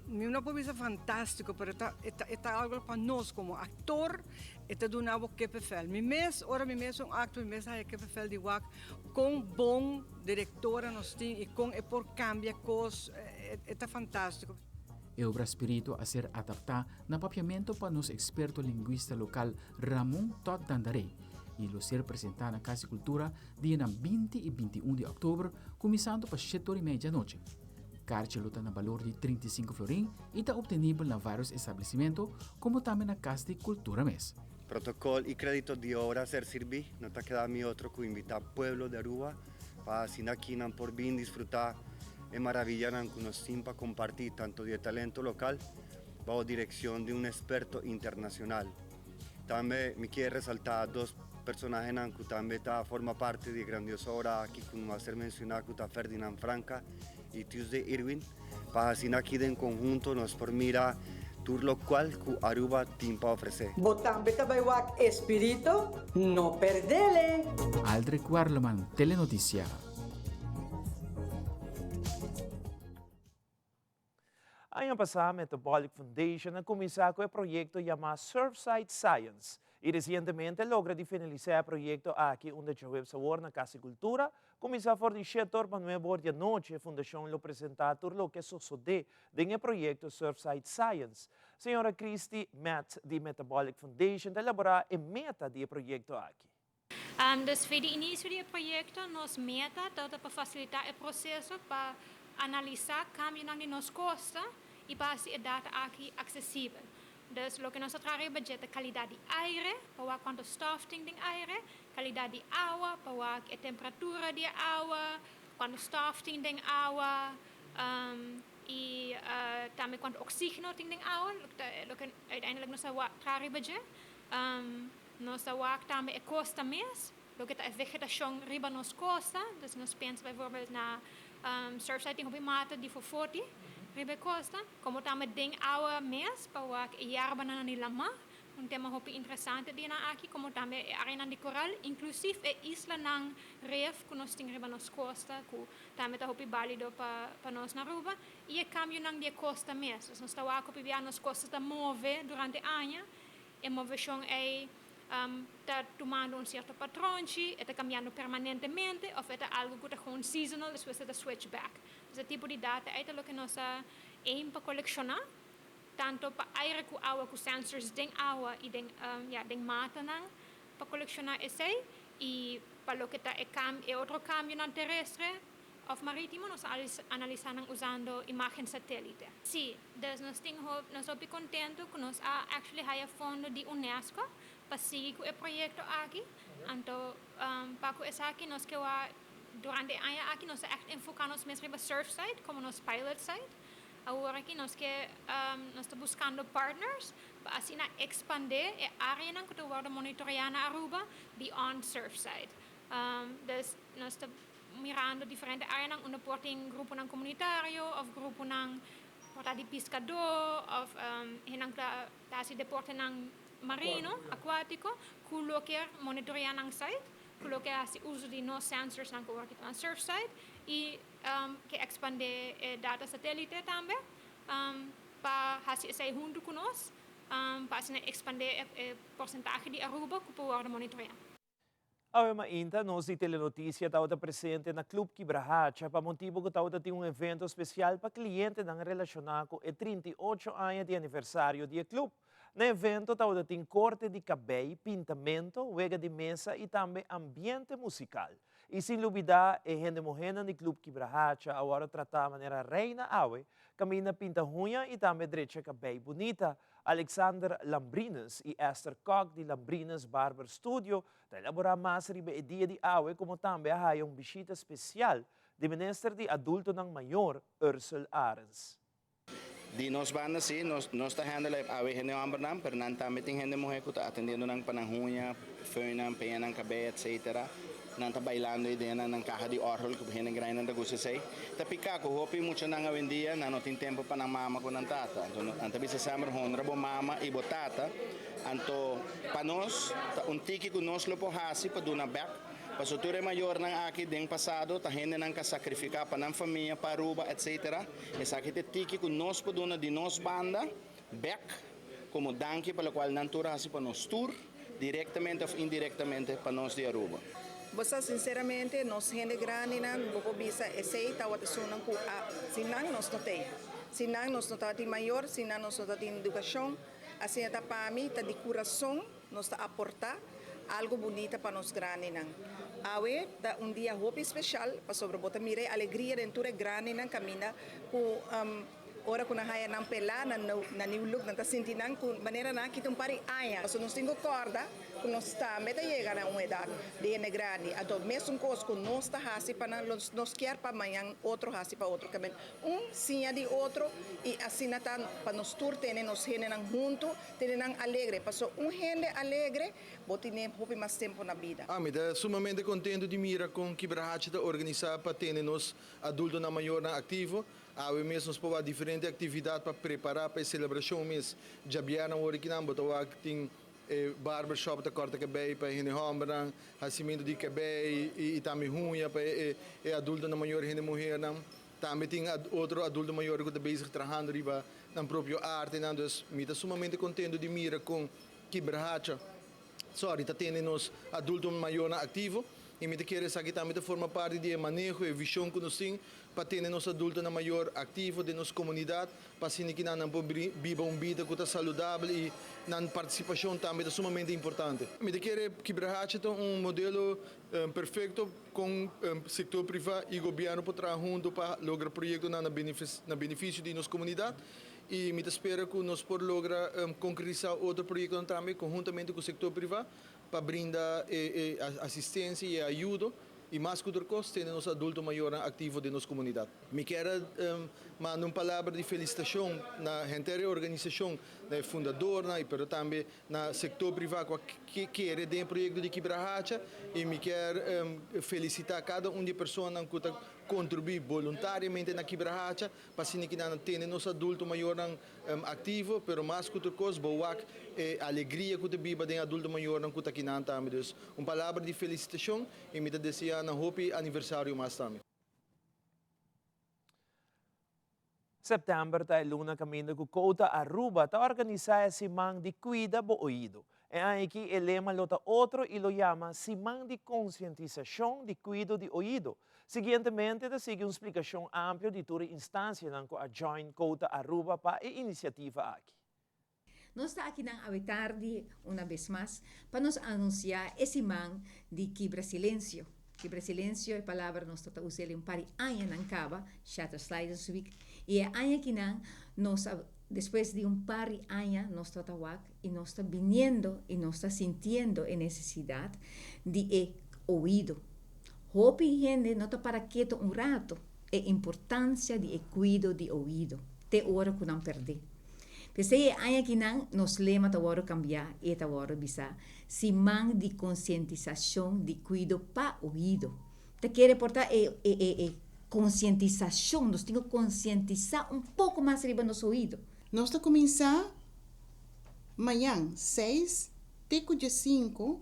mi no por bisa fantástiko, pero e ta e ta e ta algo pa nos komo aktor, e ta duna bo kippenvel. Mi mes, ora mi mes un aktua, mi mes a haya kippenvel di wak kon bon direktora nos tin i kon e por kambia kos, e ta fantástiko. E obra Spirito a ser adaptá na papiamento pa nos eksperto lingwista lokal Ramon Todd Dandaré i lo ser presentá na Kas di Kultura dianan binti i 21 di òktober kuminsando pa shete ora i media djanochi. Karchi lo ta na balor di 35 florin i ta optenibel na vários establesimentu komo tambe na Kas di Kultura mes. Protocol y credito di obra a ser sirbi, no ta keda mi otro cu invita pueblo di Aruba pa asina aki nan por bin disfruta e maravillanan cu nos tin pa comparti tanto di e talento local bao direccion di un experto internacional. Tambe mi kier resalta dos personahenan cu tambe ta forma parti di e grandioso obra aki cu no a ser menciona cu ta Ferdinand Franca y Tuesday Irwin pa asina aki den conhunto nos por mira tur locual cu Aruba tin pa ofrece. Bo tambe ta bai wak e spirito? No perdele! Aldrich Werleman, Telenoticia. Aña pasá Metabolic Foundation a kuminsá ku e proyekto yamá Surfside Science i resientemente a logra di finalisá e proyekto aki unda djaweps awor na Kas di Kultura kuminsá for di shete or pa nuebe or di anochi e fundashon lo presentá tur loke a sosodé den e proyekto Surfside Science. Señora Christy Metz di Metabolic Foundation ta elaborá e meta di e proyekto aki. Dus for di inicio di e proyecto nos meta tabata pa facilita e proceso pa analisa cambionan di nos costa y pa haci e data aki accesibel. Dus loke nos ta traha riba dje ta calidad di aire, pa wak cuanto stof tin den aire, calidad di awa, pa wak e temperatura di e awa, cuanto stof tin den awa y tambe cuanto oxigeno tin den awa, loke uiteindelijk nos ta traha riba dje. Nos ta wak tambe e kosta mes, loke ta e vegetashon riba nos kosta. Dus nos pensa bijvoorbeeld na Surfside tin hopi mata di fofoti riba e kosta, komo tambe den awa mes pa wak e yerbanan di lamá, un tema hopi interesante di nan aki, komo tambe e areanan di koral, inklusif e islanan ref ku nos tin riba nos kosta ku tambe ta hopi bálido pa nos na Aruba, i e kambionan di e kosta mes. Dus nos ta wak hopi bia nos kosta ta move durante aña. E moveshon ei ta tumando un sierto patronchi, e ta kambiando permanentemente òf e ta algu ku ta gewoon seasonal despues e ta switch back. Dus e tipo di data ei ta loke nos a aim pa kolekshoná, tanto pa aire ku awa ku sensors den awa i den ya den matanan pa kolekshoná esei i pa loke ta e e otro kambionan terestre òf marítimo nos a analisá nan usando imágen satélite. Sí, dus nos tin nos hopi kontentu ku nos a actually haya fondo di UNESCO pa sigui ku e proyekto aki. Anto pa ku esaki nos ke wak durante e aña aki nos a ègt enfoká nos mes riba Surfside komo nos pilot site. Awor aki nos ke nos ta buskando partners pa asina ekspandé e áreanan ku ta wòrdu monitoreá na Aruba beyond Surfside. Dus nos ta mirando diferente áreanan unda por tin gruponan komunitario òf gruponan por ta di piskadó òf hendenan ku ta hasi deportenan marino, akuátiko, ku lo kier monitoreá nan site, ku lo kier hasi uso di nos sensorsnan ku awor ki ta na Surfside i ke ekspandé e data satélite tambe pa hasi esei huntu ku nos pa asina ekspandé e porsentahe di Aruba ku por wòrdu monitoreá. Awe mainta nos di Telenoticia tabata presente na Club Kibrahacha pa motibo cu tabata tin un evento special pa clientenan relaciona cu e 38 aña di aniversario di e club. Na evento tabata tin corte di cabey, pintamento, wega di mesa y tambe ambiente musical. Y sin lubida e hende muhenan di Club Kibrahacha a worde trata manera reina awe, caminda pinta huña y tambe drecha cabey bunita. Alexander Lambrinus i Esther Kok di Lambrinus Barber Studio ta elaborá mas riba e dia di awe komo tambe a haya un bishita spesial di Minister di Adultonan Mayor, Ursell Arends. Di nos banda si, nos nos ta handle awe hende hombernan, pero nan tambe tin hende muher ku ta atendiendo nan pa nan huña, fönan, peña nan kabei etc. Nan ta bailando ei den nan kaha di òrgel ku hende grandinan ta gusta esei. Ta piká ku hopi muchanan awendia nan no tin tempu pa nan mama ku nan tata. Anto nan ta bisa semper honra bo mama i bo tata. Anto pa nos ta un tiki ku nos lo por hasi pa duna bèk. Pasobra tur e mayornan aki den pasado ta hendenan ku a sakrifiká pa nan famia, pa Aruba etc. Esaki ta e tiki ku nos por duna di nos banda bèk komo danki pa lokual nan tur a hasi pa nos tur. Directamente of indirectamente pa nos di Aruba. Bo sa sinceramente nos hende grandinan bo por bisa esey tawata esunnan cu a sin nan nos no tey sin nan nos no tabatin mayor sin nan nos no tabatin educacion asina ta pa mi ta di curason nos ta aporta algo bunita pa nos grandinan awe ta un dia hopi special pasobra bo ta mira e alegria den tur e grandinan caminda cu. Ora ku nan haya nan pelá na na new look nan ta sinti nan ku manera nan a kita un par di aña. Pasobra nos tin ku kòrda ku nos tambe ta yega na un edat di hende grandi. Anto mesun kos ku nos ta hasi pa nan nos kier pa mañan otro hasi pa otro. Kende un siña di otro i asina ta pa nos tur tene nos hendenan huntu, tene nan alegre. Pasobra un hende alegre bo tine hopi mas tempu na bida. Ami ta sumamente kontentu di mira kon Kibrahachi ta organisá pa tene nos adultonan mayornan aktivo. Awe mes nos por wak diferente actividad pa prepara pa e celebracion mes. Djabièrnè awor aki nan bo ta wak tin e barber shop ta corta cabey pa e hende hombernan, hacimento di cabey y tambe huña pa e e adultonan mayor y hende muhernan. Tambe tin otro adulto mayor cu ta bezig trahando riba nan propio artenan. Dus mi ta sumamente contento di mira con Kibrahacha sorry ta tene nos adulto mayornan activo y mi ta kere esaki tambe ta forma parti di e maneho, e vision cu nos tin pa tene nos adultonan mayor activo den nos comunidad pa asina ki nan nan por biba un bida cu ta saludabel y nan participacion tambe ta sumamente importante. Mi ta kere Kibrahacha ta un modelo perfecto con sector priva y gobierno por traha hunto pa logra proyectonan na beneficio di nos comunidad. I mi ta spera ku nos por logra konkretisá otro proyektonan tambe konhuntamente ku sektor privá pa brinda e asistensia i e ayudo i mas ku tur kos tene nos adulto mayornan aktivo den nos komunidat. Mi kier a manda un palabra di felisitashon na henter e organisashon, na e fundadornan i pero tambe na sektor privá ku a kere den e proyekto di Kibrahacha i mi kier felisitá kada un di e personanan ku ta kontribuí boluntariamente na Kibrahacha. Pa asina ki nan a tene nos adulto mayornan aktivo, pero mas ku tur kos bo wak e alegria ku ta biba den adulto mayornan ku ta kinan tambe. Dus un palabra di felisitashon i mi ta desea nan hopi aniversario mas tambe. Sèptèmber ta e luna kaminda ku Kouta Aruba ta organisá e siman di Kuida bo oido. E aña aki e lema lo ta otro i lo yama Siman di Konsientisashon di Kuido di Oido. Siguientemente ta sigui un splikashon amplio di tur e instansianan ku a join Kouta Aruba pa e inisiativa aki. Nos ta akinan awe tardi una bes mas pa nos anunsiá e siman di Kibra Silensio. Kibra Silensio, e palabra nos ta ta us'el un par di añanan kaba, Shatter Silence Week, i e aña akinan nos a, despues di un par di aña nos ta ta wak i nos ta biniendo i nos ta sintiendo e nesesidat di e oido. Hopi hende no ta para keto un rato e importansia di e kuido di oido te ora ku nan pèrd'é. P'esei e aña akinan nos lema ta wòrdu kambiá i e ta wòrdu bisá, Siman di Konsientisashon di Kuido pa Oido. Ta kere por ta e e e e konsientisashon, nos tin ku konsientisá un poko mas riba nos oido. Nos ta kuminsá mañan seis te ku diesinku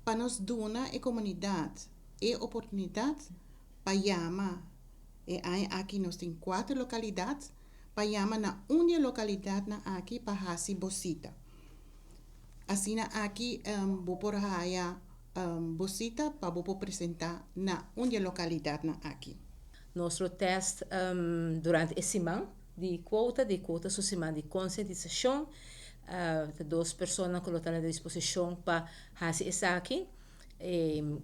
pa nos duna e komunidat e oportunidat pa yama. E aña aki nos tin kuater lokalidat pa yama na un di e lokalidatnan aki pa hasi bo sita. Asina aki bo por haya bo sita pa bo por presentá na un di e lokalidatnan aki. Nos lo tèst durante e siman di kuota, di kuota su siman di konsientisashon. Ta dos persona ku lo ta na disposishon pa hasi esaki.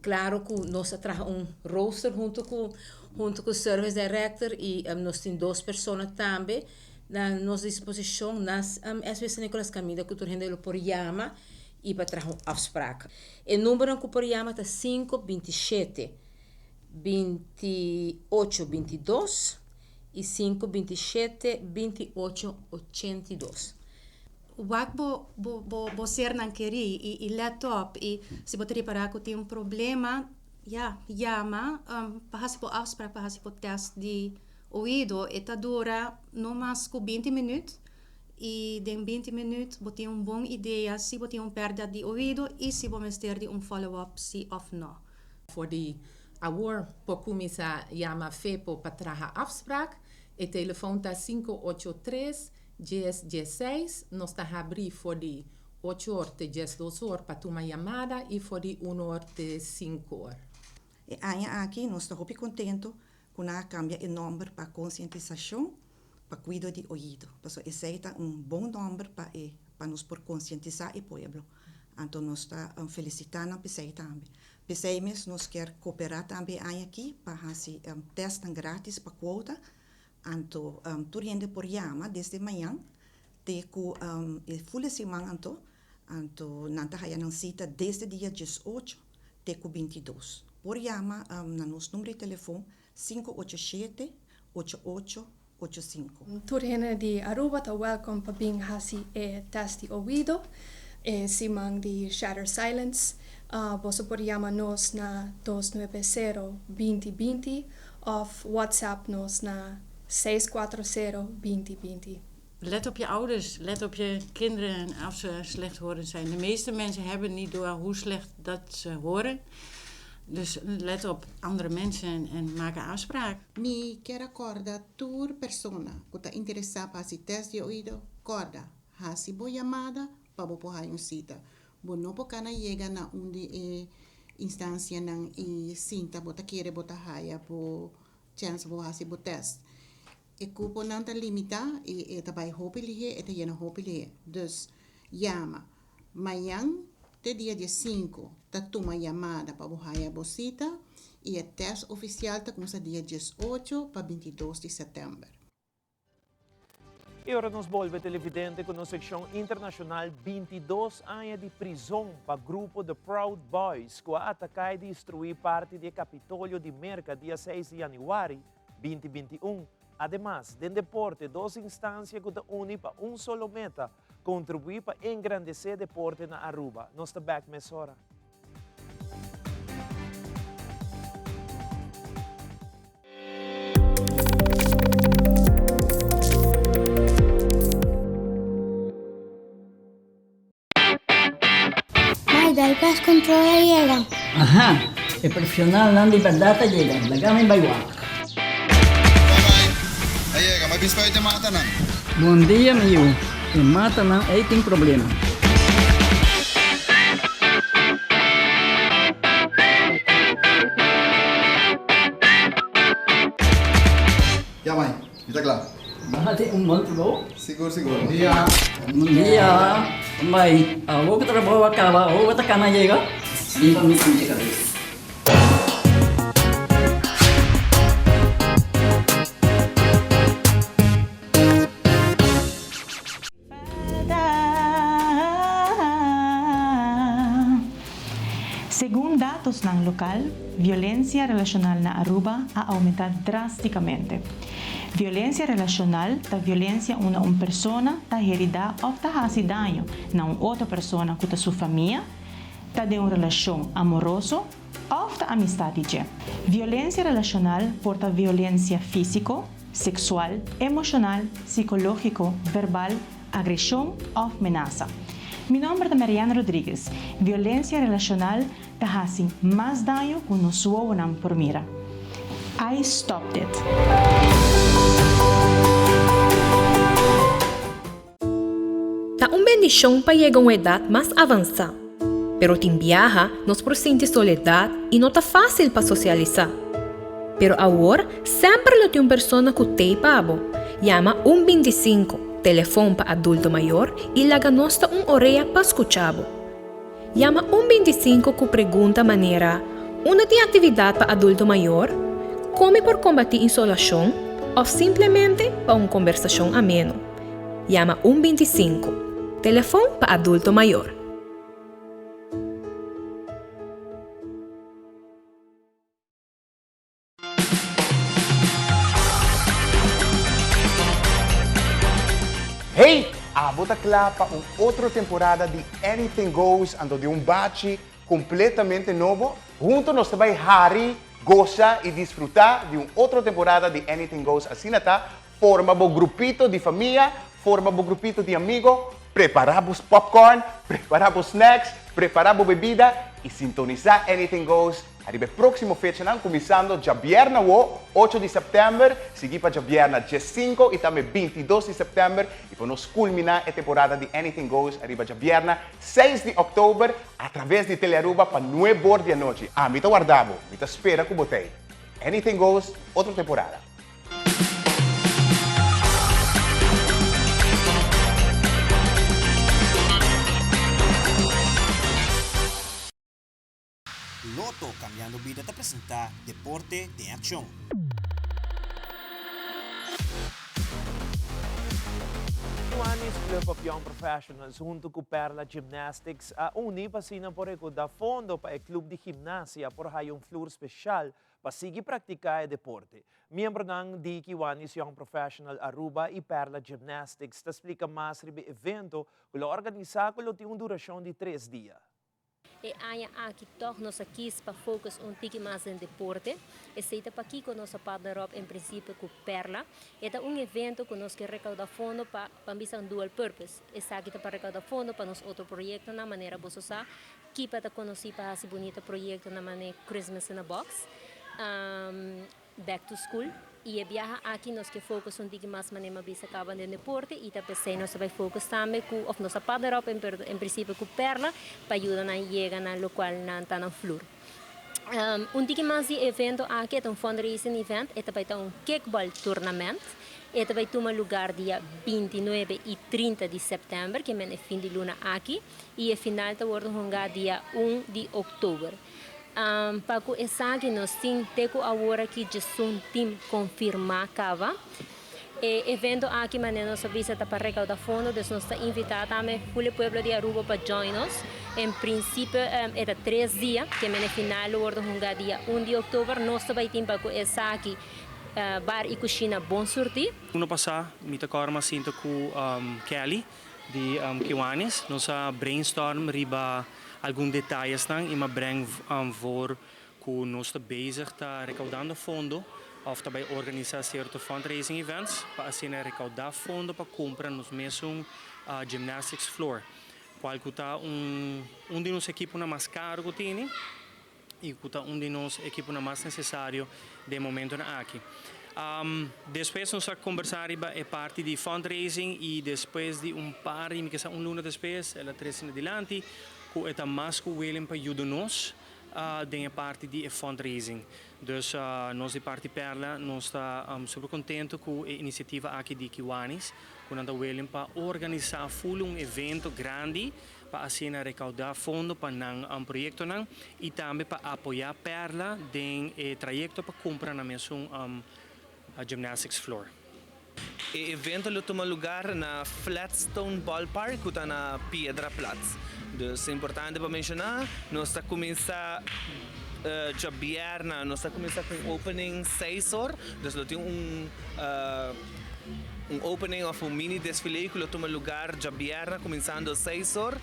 Claro cu nos a traha un rooster hunto cu hunto cu service director y nos tin dos persona tambe na nos disposicion na SV San Nicolas caminda cu tur hende lo por yama y pa traha un afspraak. E numbernan cu por yama ta sinku 27 28 22 y sinku 27 28 82. Wak bo bo bo bo sernan kerí i i let op i si bo ta ripará ku tin un problema ya yama pa hasi bo afsprak pa hasi bo tèst di oido e ta dura no mas ku binti minüt i den binti minüt bo tin un bon idea si bo tin un pèrdida di oido i si bo mester di un follow up si òf nò. For di awor por kuminsá yama FEPO pa traha afsprak. E telefòn ta 583 Djes djesseis nos ta habrí for di ocho or te 12 or pa tuma yamada i for di un or te sinku or. E aña aki nos ta hopi contento cu nan a cambia e nomber pa Concientisacion pa Cuido di Oido, pasobra esey ta un bon nomber pa e pa nos por concientisa e pueblo. Anto nos ta felicita nan p'esey tambe. P'esey mes nos kier coopera tambe e aña aki pa haci testnan gratis pa quota Anto tur hende por yama desde mañan te ku e ful e siman anto, anto nan ta haya nan sita desde dia 18 te ku 22. Por yama na nos numero di telefon 587 8885. Tur hende di Aruba ta welkom pa bin hasi e test di oido e siman di Shatter Silence. Boso por yama nos na 290 20 20 Of WhatsApp nos na 640 20 20. Let op je ouders, let op je kinderen als ze slechthorend zijn. De meeste mensen hebben niet door hoe slecht dat ze horen. Dus let op andere mensen en maak een afspraak. Mi kier a corda tur persona cu ta interesa pa haci test di oido, corda, haci bo yamada pa bo por haya un cita. Bo no por cana yega na un di e instancianan y sinta bo ta kere bo ta haya bo chance bo haci bo test. E cuponan ta limita y e ta bay hopi lihe, e ta yena hopi lihe. Dus yama. Mañan te dia diesinco ta tuma yamada pa bo haya bo cita y e test oficial ta cuminsa dia diesocho pa 22 di september. Y ora nos bolbe televidente cu nos seccion internacional 22 aña di prizon pa grupo The Proud Boys cu a ataca y destrui parti di e Capitolio di Merca dia 6 di januari 2021. Ademas, den deporte dos instancia cu ta uni pa un solo meta, contribui pa engrandece deporte na Aruba. Nos ta back mesora. Mai, dal pest control a yega. Aha, e profesionalnan di berdad a yega. Laga mi bai wak. A yega. Bai bin spuit e matanan. Bon dia mi yu, e matanan ei tin problema. Ya mai, mi ta kla. Bo hasi un bon trabou? Sigur sigur. Bon dia. Bon dia. Mai, awor ku trabou a kaba, awor bo ta kana yega? Bin pa mi pincha kabes. Segun datosnan lokal, violencia relacional na Aruba a aumenta drasticamente. Violencia relacional ta violencia unda un persona ta herida of ta haci daño na un otro persona cu ta su famia, ta den un relacion amoroso of ta amistad di dje. Violencia relacional por ta violencia fisico, sexual, emocional, psicologico, verbal, agresion of menasa. Mi nomber ta Marianne Rodriguez. Violencia relacional ta haci mas daño cu nos wowonan por mira. I stopped it. Ta un bendishon pa yega un edat mas avansá. Pero tin biaha nos por sinti soledat i no ta fásil pa sosialisá. Pero awor semper lo tin un persona ku t'ei pa bo. Yama un 25, telefon pa adulto mayor, i laga nos ta un orea pa skucha bo. Yama un 25 ku pregunta manera, Unda tin aktividat pa adulto mayor? Kon mi por kombatí insolashon? Òf simplemente pa un kombersashon ameno. Yama un 25, telefon pa adulto mayor. Hey! Abo ta kla pa un otro temporada di Anything Goes anto di un bachi completamente nobo? Hunto nos ta bai hari, gosa y disfruta di un otro temporada di Anything Goes asina ta Forma bo grupito di famia, forma bo grupito di amigo, prepara bo popcorn, prepara bo snacks, prepara bo bebida y sintonisa Anything Goes ariba e proximo fechanan cuminsando djabièrna awo, ocho di september, sigui pa djabièrna diescinco y tambe bintidos di september y pa nos culmina e temporada di Anything Goes ariba djabièrna seis di october a traves di Telearuba pa nuebor di anochi. Ami ta warda bo, mi ta spera cu bo t'ey. Anything Goes, otro temporada. Lotto Cambiando Bida ta presenta Deporte den Accion. Kiwanis Club of Young Professionals hunto cu Perla Gymnastics a uni pa asina por recorda fondo pa e club di gimnasia por haya un flur special Pa sigui praktiká e deporte. Miembronan di Kiwanis Young Professional Aruba i Perla Gymnastics ta splika mas riba e evento ku lo organisá ku lo tin un durashon di tres dia. E aña aki tòg nos a kis pa focus un tiki mas den deporte. Esei ta pakiko nos a partner up en prinsipio ku Perla. E ta un evento ku nos ke rekouda fondo pa, pa bisa un dual purpose. Esaki ta pa rekouda fondo pa nos otro proyektonan manera boso sa Kipa ta konosí pa hasi bunita proyekto na manera Christmas in a Box, Back to School, i e biaha aki nos ke focus un tiki mas manera mi a bisa kaba den deporte i ta p'esei nos ta bai focus tambe ku òf nos a partner up en prinsipio ku Perla pa yuda nan yega na lokual nan ta nan flur. Un tiki mas di e evento aki e ta un fundraising event, e ta bai ta un kickball tournament. E ta bai tuma lugar dia 29 i 30 di sèptèmber, ke men e fin di luna aki. i e final ta wordo hungá dia un di oktober. Pa ku esaki nos tin te ku awor aki djesun tim konfirmá kaba. E evento aki manera nos a bisa ta pa rekouda fondo, dus nos ta invitá tambe ful e pueblo di Aruba pa join nos. En prinsipio e ta tres dia, ke men e final lo wordo hungá dia un di oktober. Nos ta bai tin pa ku esaki bar i kushina bon surtí. Uno pasá mi ta kòrda mi a sinta ku Kelly Di Kiwanis nos a brainstorm riba algun detayesnan y m'a breng voor cu nos ta bezig ta recaudando fondo of ta bay organisa cierto fundraising events pa asina recauda fondo pa cumpra nos mesun gymnastics floor cual cu ta un un di nos equiponan mas caro cu tini y cu ta un di nos equiponan mas necesario den momentonan aki. Despues nos a kombersá riba e parti di fundraising i despues di un par di, mi ke sa un luna despues, el a trese na dilanti ku e ta mas ku willing pa yuda nos den e parti di e fundraising. Dus nos di parti Perla nos ta super contento cu e iniciativa aki di Kiwanis cu nan ta willing pa organisa full un evento grandi pa asina recauda fondo pa nan proyectonan y tambe pa apoya Perla den e trayecto pa cumpra nan mesun gymnastics floor. E evento lo tuma lugar na Flatstone Ballpark cu ta na Piedra Plat. Dus importante pa menciona, nos ta cuminsa djabièrna, nos ta cuminsa cu un opening seis or, dus lo tin un un opening of un mini desfile cu lo tuma lugar djabièrna cuminsando seis or,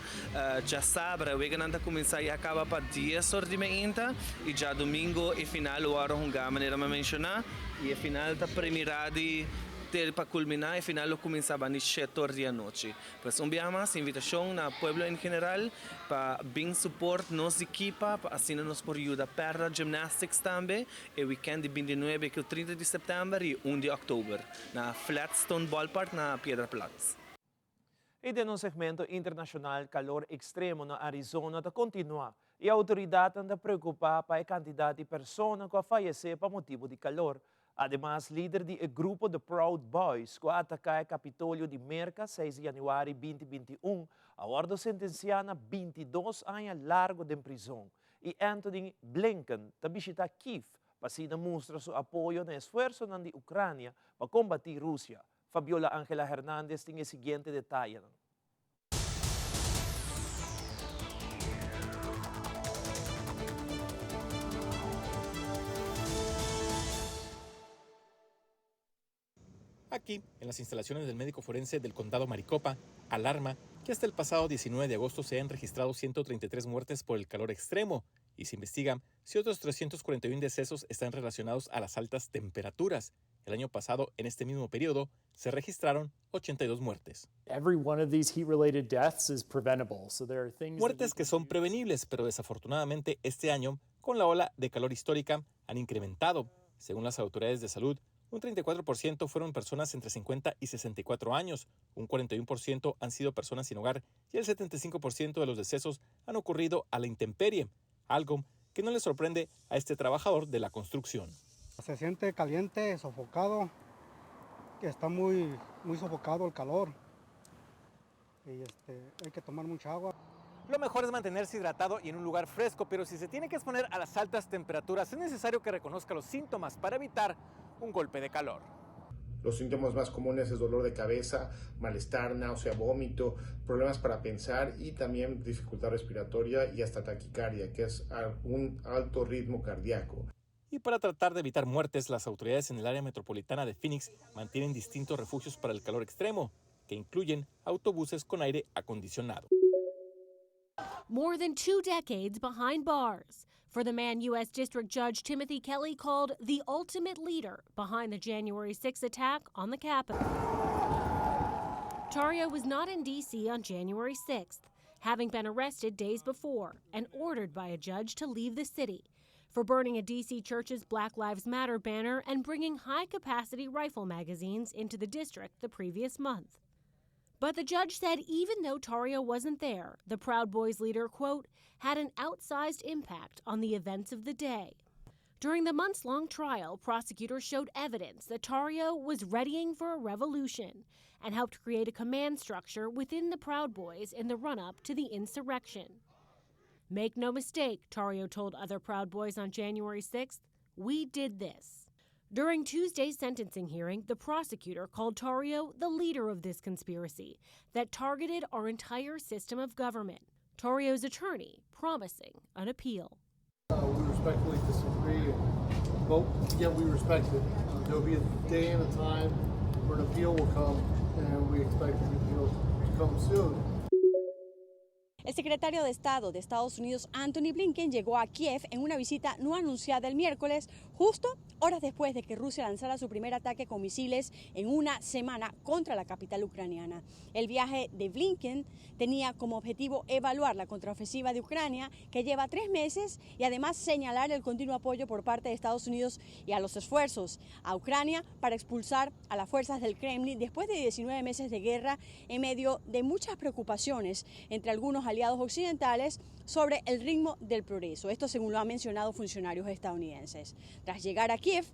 djasabra weganan ta cuminsa y a caba pa dies or di meinta y djadomingo e final lo wòrdu hunga manera mi a menciona. I e final ta premirá di ter pa kulminá, e final lo kuminsá banda di shetor di anochi. Pues un biaha mas invitashon na pueblo en general pa bin suport nos di Kipa pa asina nos por yuda Perla Gymnastics tambe e wikènt di bintinuebe ku trinta di sèptèmber i un di òktober na Flatstone Ballpark na Piedra Plat. I den un segmento internashonal kalor ekstremo na Arizona ta kontinuá i outoridatnan ta preokupá pa e kantidat di persona ku a fayesé pa motibu di kalor. Ademas lider di e grupo The Proud Boys ku a ataká e Kapitolio di Merka seis di yanüari 2021 a wòrdu sentensiá na 22 aña largu den prizon i Antony Blinken ta bishitá Kiev pa asina mustra su apoyo na esfuersonan di Ukrania pa kombatí Rusia. Fabiola Angela Hernandez tin e siguiente detayenan. Aquí, en las instalaciones del médico forense del condado Maricopa, alarma que hasta el pasado 19 de agosto se han registrado 133 muertes por el calor extremo y se investiga si otros 341 decesos están relacionados a las altas temperaturas. El año pasado, en este mismo periodo, se registraron 82 muertes. Muertes que son prevenibles, pero desafortunadamente este año, con la ola de calor histórica, han incrementado. Según las autoridades de salud, un 34% fueron personas entre 50 y 64 años, un 41% han sido personas sin hogar y el 75% de los decesos han ocurrido a la intemperie, algo que no le sorprende a este trabajador de la construcción. Se siente caliente, sofocado, está muy, muy sofocado el calor y este, hay que tomar mucha agua. Lo mejor es mantenerse hidratado y en un lugar fresco, pero si se tiene que exponer a las altas temperaturas es necesario que reconozca los síntomas para evitar un golpe de calor. Los síntomas más comunes es dolor de cabeza, malestar, náusea, vómito, problemas para pensar y también dificultad respiratoria y hasta taquicardia, que es un alto ritmo cardíaco. Y para tratar de evitar muertes, las autoridades en el área metropolitana de Phoenix mantienen distintos refugios para el calor extremo, que incluyen autobuses con aire acondicionado. More than two decades behind bars for the man U.S. District Judge Timothy Kelly called the ultimate leader behind the January 6 attack on the Capitol. Tarrio was not in D.C. on January 6th, having been arrested days before and ordered by a judge to leave the city for burning a D.C. church's Black Lives Matter banner and bringing high capacity rifle magazines into the district the previous month. But the judge said even though Tarrio wasn't there, the Proud Boys leader, quote, had an outsized impact on the events of the day. During the months long trial, prosecutors showed evidence that Tarrio was readying for a revolution and helped create a command structure within the Proud Boys in the run up to the insurrection. Make no mistake, Tarrio told other Proud Boys on January 6th, we did this. During Tuesday's sentencing hearing, the prosecutor called Tarrio the leader of this conspiracy that targeted our entire system of government. Tarrio's attorney promising an appeal. Uh, we respectfully disagree, but yet we respect it. Uh, there will be a day and a time where an appeal will come, and we expect the appeal to come soon. El secretario de Estado de Estados Unidos, Antony Blinken, llegó a Kiev en una visita no anunciada el miércoles Justo horas después de que Rusia lanzara su primer ataque con misiles en una semana contra la capital ucraniana. El viaje de Blinken tenía como objetivo evaluar la contraofensiva de Ucrania, que lleva tres meses, y además señalar el continuo apoyo por parte de Estados Unidos y a los esfuerzos a Ucrania para expulsar a las fuerzas del Kremlin después de 19 meses de guerra en medio de muchas preocupaciones entre algunos aliados occidentales sobre el ritmo del progreso. Esto según lo han mencionado funcionarios estadounidenses. Tras llegar a Kiev,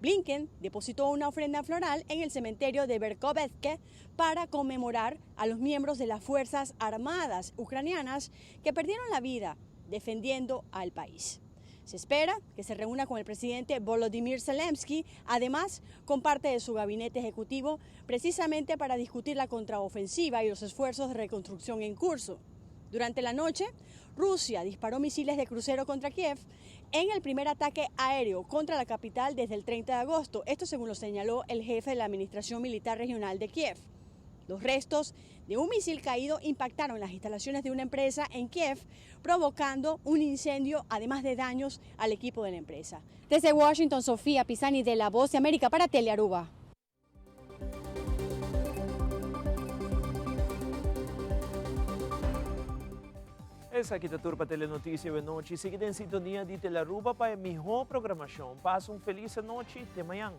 Blinken depositó una ofrenda floral en el cementerio de Berkovetke para conmemorar a los miembros de las Fuerzas Armadas ucranianas que perdieron la vida defendiendo al país. Se espera que se reúna con el presidente Volodymyr Zelensky, además con parte de su gabinete ejecutivo, precisamente para discutir la contraofensiva y los esfuerzos de reconstrucción en curso. Durante la noche, Rusia disparó misiles de crucero contra Kiev en el primer ataque aéreo contra la capital desde el 30 de agosto. Esto según lo señaló el jefe de la Administración Militar Regional de Kiev. Los restos de un misil caído impactaron las instalaciones de una empresa en Kiev, provocando un incendio, además de daños al equipo de la empresa. Desde Washington, Sofía Pisani de La Voz de América para Telearuba. Esaki ta tur pa Telenoticia awe nochi. Sigui den sintonia di Telearuba pa e miho programacion. Pasa un feliz anochi. Te mañan.